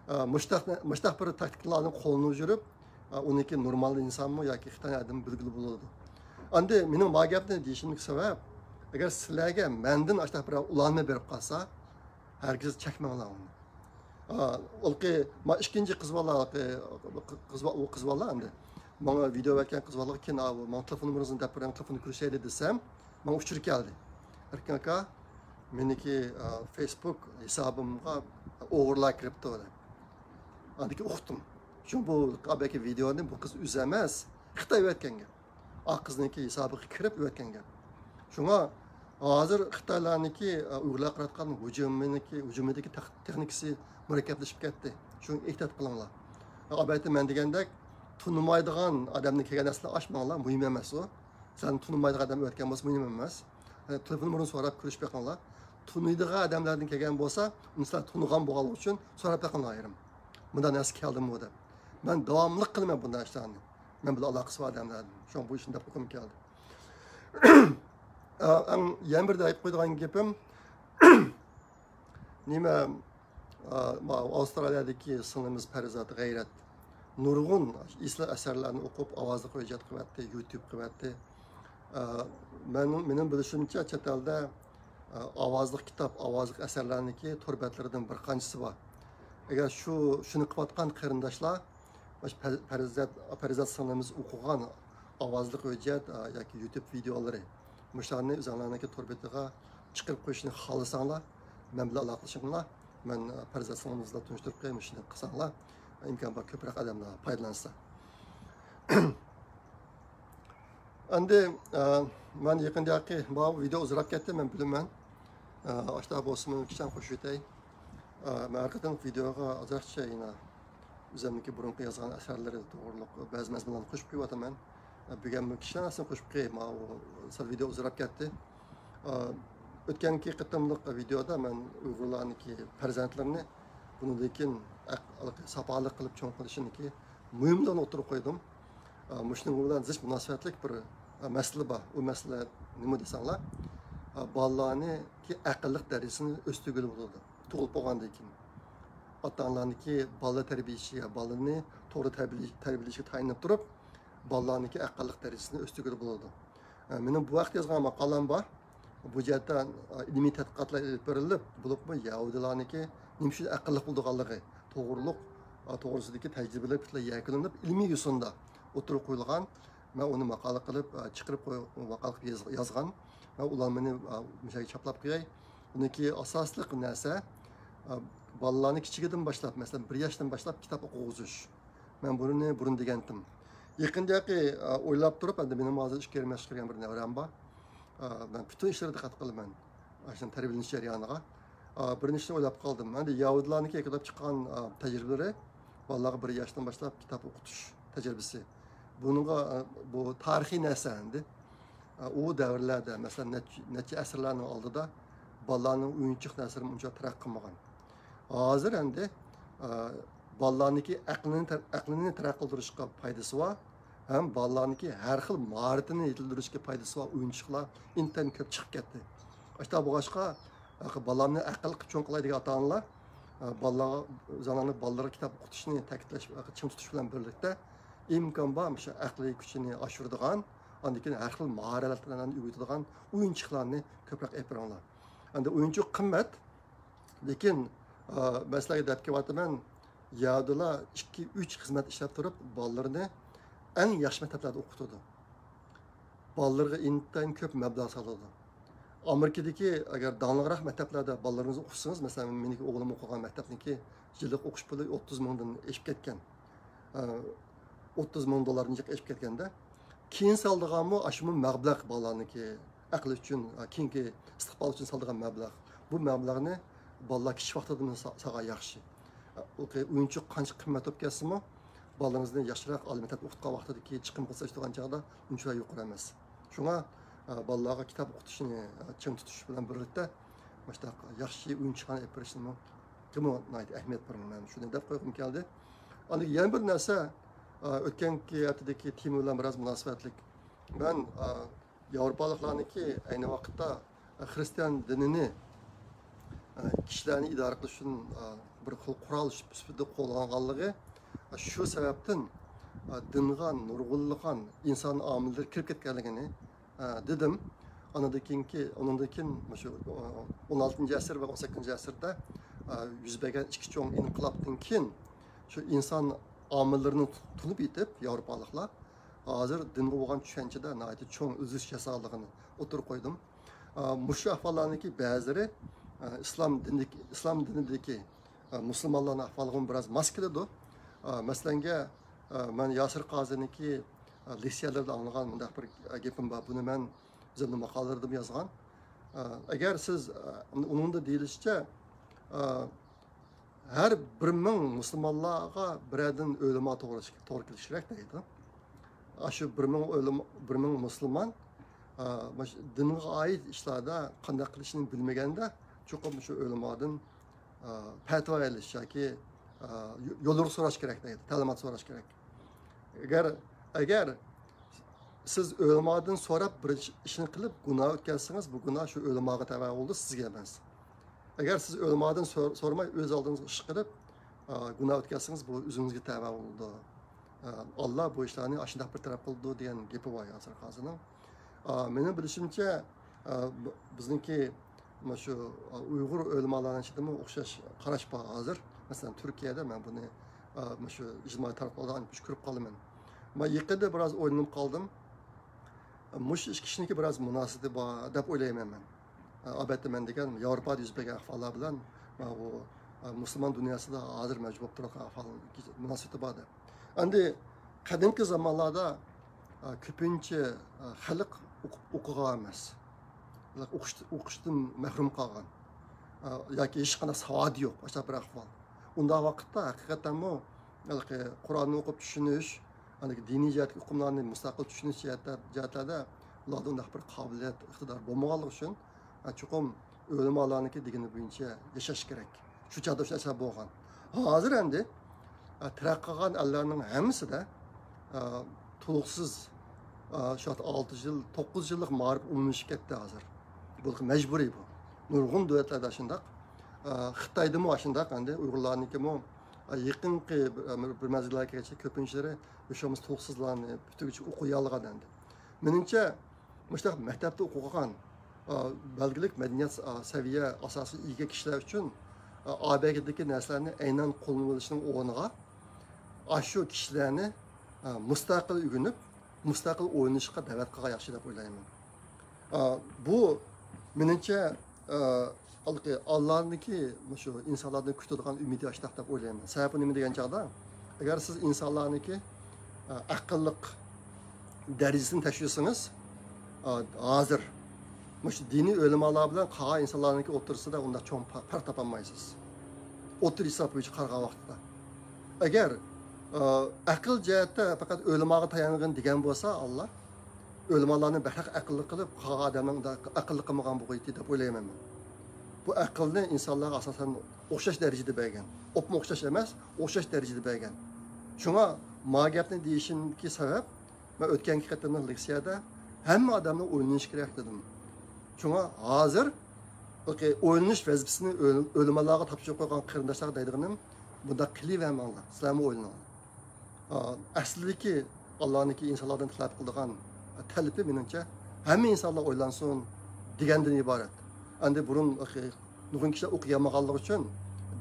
ئا، مۇشتاق، مۇشتاق بىر تاكتىكىلارنى قوللىنىپ يۈرۈپ، ئا، ئۇنىڭكى نورمال ئىنسانمۇ ياكى خىتاي ئادىمى بىلگىلى بولىدۇ. ئاندى مېنىڭ ما گەپنى دېيىشىمدىكى سەۋەب، ئەگەر سىلەرگە مەندىن ئاشتاق بىرەر ئۇلانما بېرىپ قالسا، ھەرگىز چەكمەڭلار ئۇنى. ئا، ئۇلقى، ما ئىككىنچى قىز بالا، ئۇلقى، قىز با-، ئۇ قىز بالا ئەمدى. ماڭا ۋىدېو بەرگەن قىز بالىغا كېيىن، ئا، بۇ ماڭا تېلېفون نومۇرىڭىزنى دەپ بېرىڭ، تېلېفوندا كۆرۈشەيلى دېسەم، ماڭا ئۇچۇر كەلدى. ئەركىن ئاكا، مېنىڭكى، ئا، فېيسبۇك ھېسابىمغا ئوغرىلار كىرىپتۇ دەپ. ئاندىن كېيىن ئۇقتۇم. چۈنكى بۇ بەلكى ۋىدېونى بۇ قىز ئۆزى ئەمەس، خىتاي ئۆتكەن گەپ. ئا قىزنىڭكى ھېسابىغا كىرىپ ئۆتكەن گەپ. شۇڭا ھازىر خىتايلارنىڭكى، ئۇيغۇرلارغا قاراتقان ھۇجۇمىنىڭكى، ھۇجۇمىدىكى تېخ-، تېخنىكىسى مۇرەككەپلىشىپ كەتتى. شۇڭا ئېھتىيات قىلىڭلار. ئەلۋەتتە مەن دېگەندەك تونۇمايدىغان ئادەمدىن كەلگەن نەرسىلەر ئاچماڭلار، مۇھىم ئەمەس ئۇ. سىلەرنى تونۇمايدىغان ئادەم ئۆتكەن بولسا مۇھىم ئەمەس. تېلېفون نومۇرىنى سوراپ كۆرۈشۈپ بېقىڭلار. تونۇيدىغان ئادەملەردىن كەلگەن بولسا، ئۇنى سىلەر تونۇغان بولغانلىقى ئۈچۈن سوراپ بېقىڭلار ئايرىم. مۇنداق نەرسە كەلدىمۇ دەپ. مەن داۋاملىق قىلىمەن بۇنداق ئىشلارنى. مەن بىلەن ئالاقىسى بار ئادەملەردىن. شۇڭا بۇ ئىشنى دەپ قويغۇم كەلدى. ئا، ئەڭ يەنە بىر دەپ قويىدىغان گېپىم، نېمە، ئا، ما-، ئاۋسترالىيەدىكى سىڭلىمىز پەرىزات غەيرەت نۇرغۇن ئېسىل ئەسەرلەرنى ئوقۇپ، ئاۋازلىق ھۆججەت قىلىۋەتتى، يۇتۇب قىلىۋەتتى. ئا، مەن، مېنىڭ بىلىشىمچە، چەت ئەلدە، ئا، ئاۋازلىق كىتاب، ئاۋازلىق ئەسەرلەرنىڭكى تور بەتلىرىدىن بىر قانچىسى بار. ئەگەر شۇ، شۇنى قىلىۋاتقان قېرىنداشلار، مۇشۇ پەر-، پەرىزات، پەرىزات سىڭلىمىز ئوقۇغان ئاۋازلىق ھۆججەت، ئا، ياكى يۇتۇب ۋىدېئولىرى، مۇشۇلارنى ئۆزۈڭلارنىڭكى تور بېتىغا چىقىرىپ قويۇشنى خالىساڭلار، مەن بىلەن ئالاقىلىشىڭلار. مەن، ئا، پەرىزات سىڭلىمىز بىلەن تونۇشتۇرۇپ قوياي، مۇشۇنى قىلساڭلار، ئىمكان بار كۆپرەك ئادەملەر پايدىلانسا. ئەمدى، ئا، مەن يېقىندىكى، بۇ ۋىدېئو ئۇزىراپ كەتتى، مەن بىلىمەن. ئا، ئاشتا بولسىمۇ كىشەن قوشۇپ ئۆتەي. ئا، مەن ھەر قېتىملىق ۋىدېئوغا ئازراقچە يەنە ئۆزۈمنىڭكى بۇرۇنقى يازغان ئەسەرلىرى توغرۇلۇق بەزى مەزمۇنلارنى قوشۇپ قويۇۋاتىمەن. بۈگۈن بۇ كىشىلەر ئەسلىدە قوشۇپ قوياي، ماۋۇ سەل ۋىدېئو ئۇزىراپ كەتتى. ئا، ئۆتكەنكى قېتىملىق ۋىدېئودا مەن ئۇيغۇرلارنىڭكى پەرزەنتلىرىنى بۇنىڭدىن كېيىن ئەق-، ساپالىق قىلىپ چوڭ قىلىشنىڭكى مۇھىملىقىنى ئوتتۇرىغا قويدۇم. ئا، مۇشۇنىڭ بىلەن زىچ مۇناسىۋەتلىك بىر، ئا، مەسىلە بار. ئۇ مەسىلە نېمە دېسەڭلار، ئا، بالىلارنىڭكى ئەقىللىق دەرىجىسىنى ئۆستۈرگىلى بولىدۇ. تۇغۇلۇپ بولغاندىن كېيىن. ئاتا-ئانىلارنىڭكى بالا تەربىيىسىگە، بالىنى توغرا تەربىيەلىشىگە تايىنىپ تۇرۇپ، بالىلارنىڭكى ئەقىللىق دەرىجىسىنى ئۆستۈرگىلى بولىدۇ. ئە، مېنىڭ بۇ ھەقتە يازغان ماقالەم بار. بۇ جەھەتتە، ئە، ئىلمىي تەتقىقاتلار ئېلىپ بېرىلىپ، بولۇپمۇ يەھۇدىيلارنىڭكى نېمە ئۈچۈن ئەقىللىق بولىدىغانلىقى توغرۇلۇق، ئە، توغرىسىدىكى تەجرىبىلەر پۈتۈنلەي يەكۈنلىنىپ، ئىلمىي يوسۇندا ئوتتۇرىغا قويۇلغان. مەن ئۇنى ماقالە قىلىپ، ئە، چىقىرىپ قوي-، ماقالە قىلىپ ياز-، يازغان. مەن ئۇلارنى، ئە، مۇشۇ يەرگە چاپلاپ قوياي. ئۇنىڭكى ئاساسلىق نەرسە، ئە، بالىلارنى كىچىكىدىن باشلاپ، مەسىلەن، بىر ياشتىن باشلاپ كىتاب ئوقۇغۇزۇش. مەن بۇنى بۇرۇن دېگەنتىم. يېقىندىكى، ئا، ئويلاپ تۇرۇپ، ئەمدى مېنىڭ ھازىر ئىككى يېرىم ياشقا كىرگەن بىر نەۋرەم بار. ئا، مەن پۈتۈن ئىشلىرىغا دىققەت قىلىمەن. ئاشۇ تەربىيەلىنىش جەريانىغا. ئا، بىرىنچىسىنى ئويلاپ قالدىم. ئەمدى يەھۇدىيلارنىڭكى كېلىپ چىققان، ئا، تەجرىبىلىرى، بالىلارغا بىر ياشتىن باشلاپ كىتاب ئوقۇتۇش تەجرىبىسى. بۇنىڭغا، ئا، بۇ تارىخىي نەرسە ئەمدى. ئا، ئۇ دەۋرلەردە، مەسىلەن، نەچچە، نەچچە ئەسىرلەرنىڭ ئالدىدا بالىلارنىڭ ئويۇنچۇق نەرسىلىرى ئۇنچە تەرەققىي قىلمىغان. ھازىر ئەمدى، ئا، بالىلارنىڭكى ئەقلىنى تەر-، ئەقلىنى تەرەققىي قىلدۇرۇشقا پايدىسى بار، ھەم بالىلارنىڭكى ھەر خىل ماھارىتىنى يېتىلدۈرۈشكە پايدىسى بار ئويۇنچۇقلار ئىنتايىن كۆپ چىقىپ كەتتى. ئاشۇنداق بولغاچقا، بالامنى ئەقىللىق قىلىپ چوڭ قىلاي دېگەن ئاتا-ئانىلار، بالىلارغا، ئۆزلەرنىڭ بالىلىرىغا كىتاب ئوقۇتۇشنى تەكىتلەش، چىڭ تۇتۇش بىلەن بىرلىكتە، ئىمكان بار مۇشۇ ئەقلىي كۈچىنى ئاشۇرىدىغان، ئاندىن كېيىن ھەر خىل ماھارەتلەرنى ئۆگىتىدىغان ئويۇنچۇقلارنى كۆپرەك ئېلىپ بېرىڭلار. ئەمدى ئويۇنچۇق قىممەت، لېكىن، ئا، مەن سىلەرگە دەپ كېلىۋاتىمەن، يەھۇدىيلار ئىككى، ئۈچ خىزمەت ئىشلەپ تۇرۇپ، بالىلىرىنى ئەڭ ياخشى مەكتەپلەردە ئوقۇتىدۇ. بالىلىرىغا ئىنتايىن كۆپ مەبلەغ سالىدۇ. ئامېرىكىدىكى ئەگەر داڭلىقراق مەكتەپلەردە بالىلىرىڭىزنى ئوقۇتسىڭىز، مەسىلەن، مېنىڭكى ئوغلۇم ئوقۇغان مەكتەپنىڭكى يىللىق ئوقۇش پۇلى ئوتتۇز مىڭدىن ئېشىپ كەتكەن. ئە، ئوتتۇز مىڭ دوللاردىن جىق ئېشىپ كەتكەندە، كېيىن سالىدىغانمۇ ئاشۇمۇ مەبلەغ بالىلارنىڭكى ئەقلى ئۈچۈن، ئە، كېيىنكى ئىستىقبال ئۈچۈن سالىدىغان مەبلەغ. بۇ مەبلەغنى بالىلار كىچىك ۋاقتىدىن سا-، سالغان ياخشى. ئە، ئويۇنچۇق قانچە قىممەت بولۇپ كەتسىمۇ، بالىڭىزنى ياخشىراق ئالىي مەكتەپتە ئوقۇتقان ۋاقتىدىكى چىقىمغا سېلىشتۇرغان چاغدا ئۇنچىۋالا يۇقىرى ئەمەس. شۇڭا، ئە، بالىلارغا كىتاب ئوقۇتۇشنى، ئە، چىڭ تۇتۇش بىلەن بىرلىكتە، مۇشۇنداق ياخشى ئويۇنچۇقلارنى ئېلىپ بېرىشنىمۇ، ناھايىتى ئەھمىيەت بېرىمەن. مەن شۇنى دەپ قويغۇم كەلدى. ئاندىن كېيىن يەنە بىر نەرسە، ئە، ئۆتكەنكى ھەپتىدىكى تېما بىلەن بىراز مۇناسىۋەتلىك. مەن، ئە، ياۋروپالىقلارنىڭكى ئەينى ۋاقىتتا خىرىستىيان دىنىنى، ئە، كىشىلەرنى ئىدارە قىلىش ئۈچۈن، ئە، بىر خىل قورال سۈپىتىدە قوللانغانلىقى، شۇ سەۋەبتىن، ئە، دىنغا نۇرغۇنلىغان ئىنسان ئامىللىرى كىرىپ كەتكەنلىكىنى، ئە، دېدىم. ئانىڭدىن كېيىنكى، ئۇنىڭدىن كېيىن شۇ ئون ئالتىنچى ئەسىر ۋە ئون سەككىزىنچى ئەسىردە، ئە، يۈز بەرگەن ئىككى چوڭ ئىنقىلابتىن كېيىن شۇ ئىنسان ئامىللىرىنى تونۇپ يېتىپ، ياۋروپالىقلار ھازىر دىنغا بولغان چۈشەنچىدە ناھايىتى چوڭ ئۆزگىرىش ياسانلىقىنى ئوتتۇرىغا قويدۇم. ئە، مۇشۇ ئەھۋاللارنىڭكى بەزىلىرى، ئە، ئىسلام دىنىدىكى، ئىسلام دىنىدىكى، ئە، مۇسۇلمانلارنىڭ ئەھۋالىغىمۇ بىراز ماس كېلىدۇ. ئە، مەسىلەنگە، ئە، مەن ياسىر قازىنىڭكى، ئە، لېكسىيەلىرىدە ئاڭلىغان مۇنداق بىر، ئە، گېپىم بار. بۇنى مەن ئۆزۈمنىڭ ماقالىلىرىدىمۇ يازغان. ئە، ئەگەر سىز، ئە، ئۇنىڭدا دېيىلىشىچە، ئە، ھەر بىر مىڭ مۇسۇلمانلارغا بىرەردىن ئۆلىما توغرا، توغرا كېلىشى كېرەك دەيدۇ. ئاشۇ بىر مىڭ ئۆلىما، بىر مىڭ مۇسۇلمان، ئا، مۇشۇ دىنغا ئائىت ئىشلاردا قانداق قىلىشنى بىلمىگەندە، چوقۇم شۇ ئۆلىمادىن، ئا، پەتىۋا ئېلىش ياكى، ئا، يوللۇق سوراش كېرەك دەيدۇ، تەلىمات سوراش كېرەك. ئەگەر، ئەگەر سىز ئۆلىمادىن سوراپ بىر ئىش، ئىشنى قىلىپ گۇناھ ئۆتكەزسىڭىز، بۇ گۇناھ شۇ ئۆلىماغا تەۋە بولىدۇ، سىزگە ئەمەس. ئەگەر سىز ئۆلىمادىن سور-، سورىماي ئۆز ئالدىڭىزغا ئىش قىلىپ، ئا، گۇناھ ئۆتكەزسىڭىز، بۇ ئۆزىڭىزگە تەۋە بولىدۇ. ئا، ئاللا بۇ ئىشلارنى ئاشۇنداق بىر تەرەپ قىلىدۇ دېگەن گېپى بار ياسىر قازىنىڭ. ئا، مېنىڭ بىلىشىمچە، ئا، ب-، بىزنىڭكى مانا شۇ، ئا، ئۇيغۇر ئۆلىمالارنىڭ ئىچىدىمۇ ئوخشاش قاراش بار ھازىر. مەسىلەن، تۈركىيەدە مەن بۇنى، ئا، مانا شۇ ئىجتىمائىي تاراتقۇلاردا ئانچە كۆرۈپ قالىمەن. مەن يېقىندا بىراز ئويلىنىپ قالدىم. مۇشۇ ئىككى كىشىنىڭكى بىراز مۇناسىۋىتى بار دەپ ئويلايمەن مەن. ئەلۋەتتە، مەن دېگەن ياۋروپادا يۈز بەرگەن ئەھۋاللار بىلەن مانا بۇ، ئە، مۇسۇلمان دۇنياسىدا ھازىر مەۋجۇت بولۇپ تۇرغان ئەھۋالنىڭ مۇناسىۋىتى بار دەپ. ئەمدى قەدىمكى زامانلاردا، ئە، كۆپىنچە، ئە، خەلق ئوقۇپ، ئوقۇغان ئەمەس. ئوقۇش-، ئوقۇشتىن مەھرۇم قالغان. ئە، ياكى ھېچقانداق ساۋاتى يوق، ئاشۇنداق بىر ئەھۋال. ئۇنداق ۋاقىتتا ھەقىقەتەنمۇ ھېلىقى قۇرئاننى ئوقۇپ چۈشىنىش، ھېلىقى دىنىي جەھەتتىكى ئۇقۇملارنى مۇستەقىل چۈشىنىش جەھەتتە، جەھەتلەردە ئۇلاردا ئۇنداق بىر قابىلىيەت، ئىقتىدار بولمىغانلىقى ئۈچۈن، ھە، چوقۇم ئۆلىمالارنىڭكى دېگىنى بويىچە ياشاش كېرەك. شۇ چاغدا شۇ نەرسە بولغان. ھازىر ئەمدى، ھە، تەرەققىي قىلغان ئەللەرنىڭ ھەممىسىدە، ھە، تولۇقسىز، ھە، شۇ ئالتە يىل، توققۇز يىللىق مائارىپ ئومۇملىشىپ كەتتى ھازىر. بۇ مەجبۇرىي بۇ. نۇرغۇن دۆلەتلەردە شۇنداق. ھە، خىتايدىمۇ شۇنداق، ئەمدى ئۇيغۇرلارنىڭكىمۇ، ھە، يېقىنقى بىر، بىر مەزگىللەرگىچە كۆپىنچىلىرى ھېچ بولمىسا تولۇقسىزلارنى پۈتۈنلەي ئوقۇيالىغان ئەمدى. مېنىڭچە، مۇشۇنداق مەكتەپتە ئوقۇغان، ئا، بەلگىلىك مەدەنىيەت، ئا، سەۋىيە ئاساسىغا ئىگە كىشىلەر ئۈچۈن، ئا، ئابەگىدىكى نەرسىلەرنى ئەينەن قوللىنىۋېلىشنىڭ ئورنىغا، ئاشۇ كىشىلەرنى، ئا، مۇستەقىل ئۆگىنىپ، مۇستەقىل ئويلىنىشقا دەۋەت قىلغان ياخشى دەپ ئويلايمەن. ئا، بۇ، مېنىڭچە، ئا، ھېلىقى ئاللانىڭكى مۇشۇ ئىنسانلاردىن كۈتىدىغان ئۈمىدى ئاشۇنداق دەپ ئويلايمەن. سەۋەبى نېمە دېگەن چاغدا، ئەگەر سىز ئىنسانلارنىڭكى، ئە، ئەقىللىق دەرىجىسىنى تەكشۈرسىڭىز، ئە، ھازىر مۇشۇ دىنىي ئۆلىمالار بىلەن قالغان ئىنسانلارنىڭكى ئوتتۇرىسىدا ئۇنداق چوڭ پە-، پەرق تاپالمايسىز. ئوتتۇرا ھېساب بويىچە قارىغان ۋاقىتتا. ئەگەر، ئە، ئەقىل جەھەتتە پەقەت ئۆلىماغا تايانغىن دېگەن بولسا ئاللا، ئۆلىمالارنى بەكرەك ئەقىللىق قىلىپ، قالغان ئادەمنىڭ ئەقىللىق قىلمىغان بولغىيتى دەپ ئويلايمەن مەن. بۇ ئەقىلنى ئىنسانلارغا ئاساسەن ئوخشاش دەرىجىدە بەرگەن. ئوپمۇ ئوخشاش ئەمەس، ئوخشاش دەرىجىدە بەرگەن. شۇڭا ما گەپنى دېيىشىمدىكى سەۋەب، مەن ئۆتكەنكى قېتىملىق لېكسىيەدە ھەممە ئادەمنىڭ ئويلىنىشى كېرەك دېدىم. شۇڭا ھازىر ئويلىنىش ۋەزىپىسىنى ئۆل-، ئۆلىمالارغا تاپشۇرۇپ قويغان قېرىنداشلارغا دەيدىغىنىم، بۇنداق قىلىۋەرمەڭلار، سىلەرمۇ ئويلىنىڭلار. ئا، ئەسلىدىكى ئاللانىڭكى ئىنسانلاردىن تەلەپ قىلىدىغان تەلىپى، مېنىڭچە، ھەممە ئىنسانلار ئويلانسۇن دېگەندىن ئىبارەت. ئەمدى بۇرۇن نۇرغۇن كىشىلەر ئوقۇيالمىغانلىقى ئۈچۈن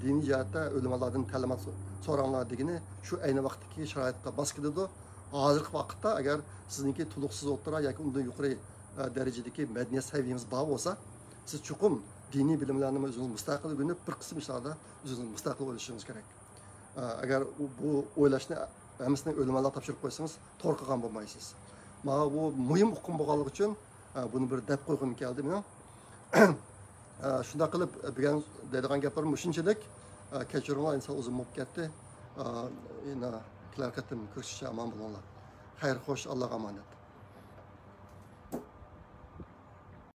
دىنىي جەھەتتە ئۆلىمالاردىن تەلىمات سو-، سوراڭلار دېگىنى شۇ ئەينى ۋاقىتتىكى شارائىتقا ماس كېلىدۇ. ھازىرقى ۋاقىتتا ئەگەر سىزنىڭكى تولۇقسىز ئوتتۇرا ياكى ئۇندىن يۇقىرى، ئە، دەرىجىدىكى مەدەنىيەت سەۋىيەڭىز بار بولسا، سىز چوقۇم دىنىي بىلىملەرنىمۇ ئۆزىڭىز مۇستەقىل ئۆگىنىپ، بىر قىسىم ئىشلاردا ئۆزىڭىز مۇستەقىل ئويلىشىڭىز كېرەك. ئە، ئەگەر ئۇ، بۇ ئويلاشنى ھەممىسىنى ئۆلىمالارغا تاپشۇرۇپ قويسىڭىز، توغرا قىلغان بولمايسىز. مانا بۇ مۇھىم ئۇقۇم بولغانلىقى ئۈچۈن، ئە، بۇنى بىر دەپ قويغۇم كەلدى مېنىڭ. ئە، شۇنداق قىلىپ، بۈگۈن دەيدىغان گەپلىرىم مۇشۇنچىلىك. ئە، كەچۈرۈڭلار، ئىنسان ئۇزۇن بولۇپ كەتتى. ئە، يەنە كېلەر قېتىم كۆرۈشكىچە ئامان بولۇڭلار. خەير، خوش، ئاللاغا ئامانەت.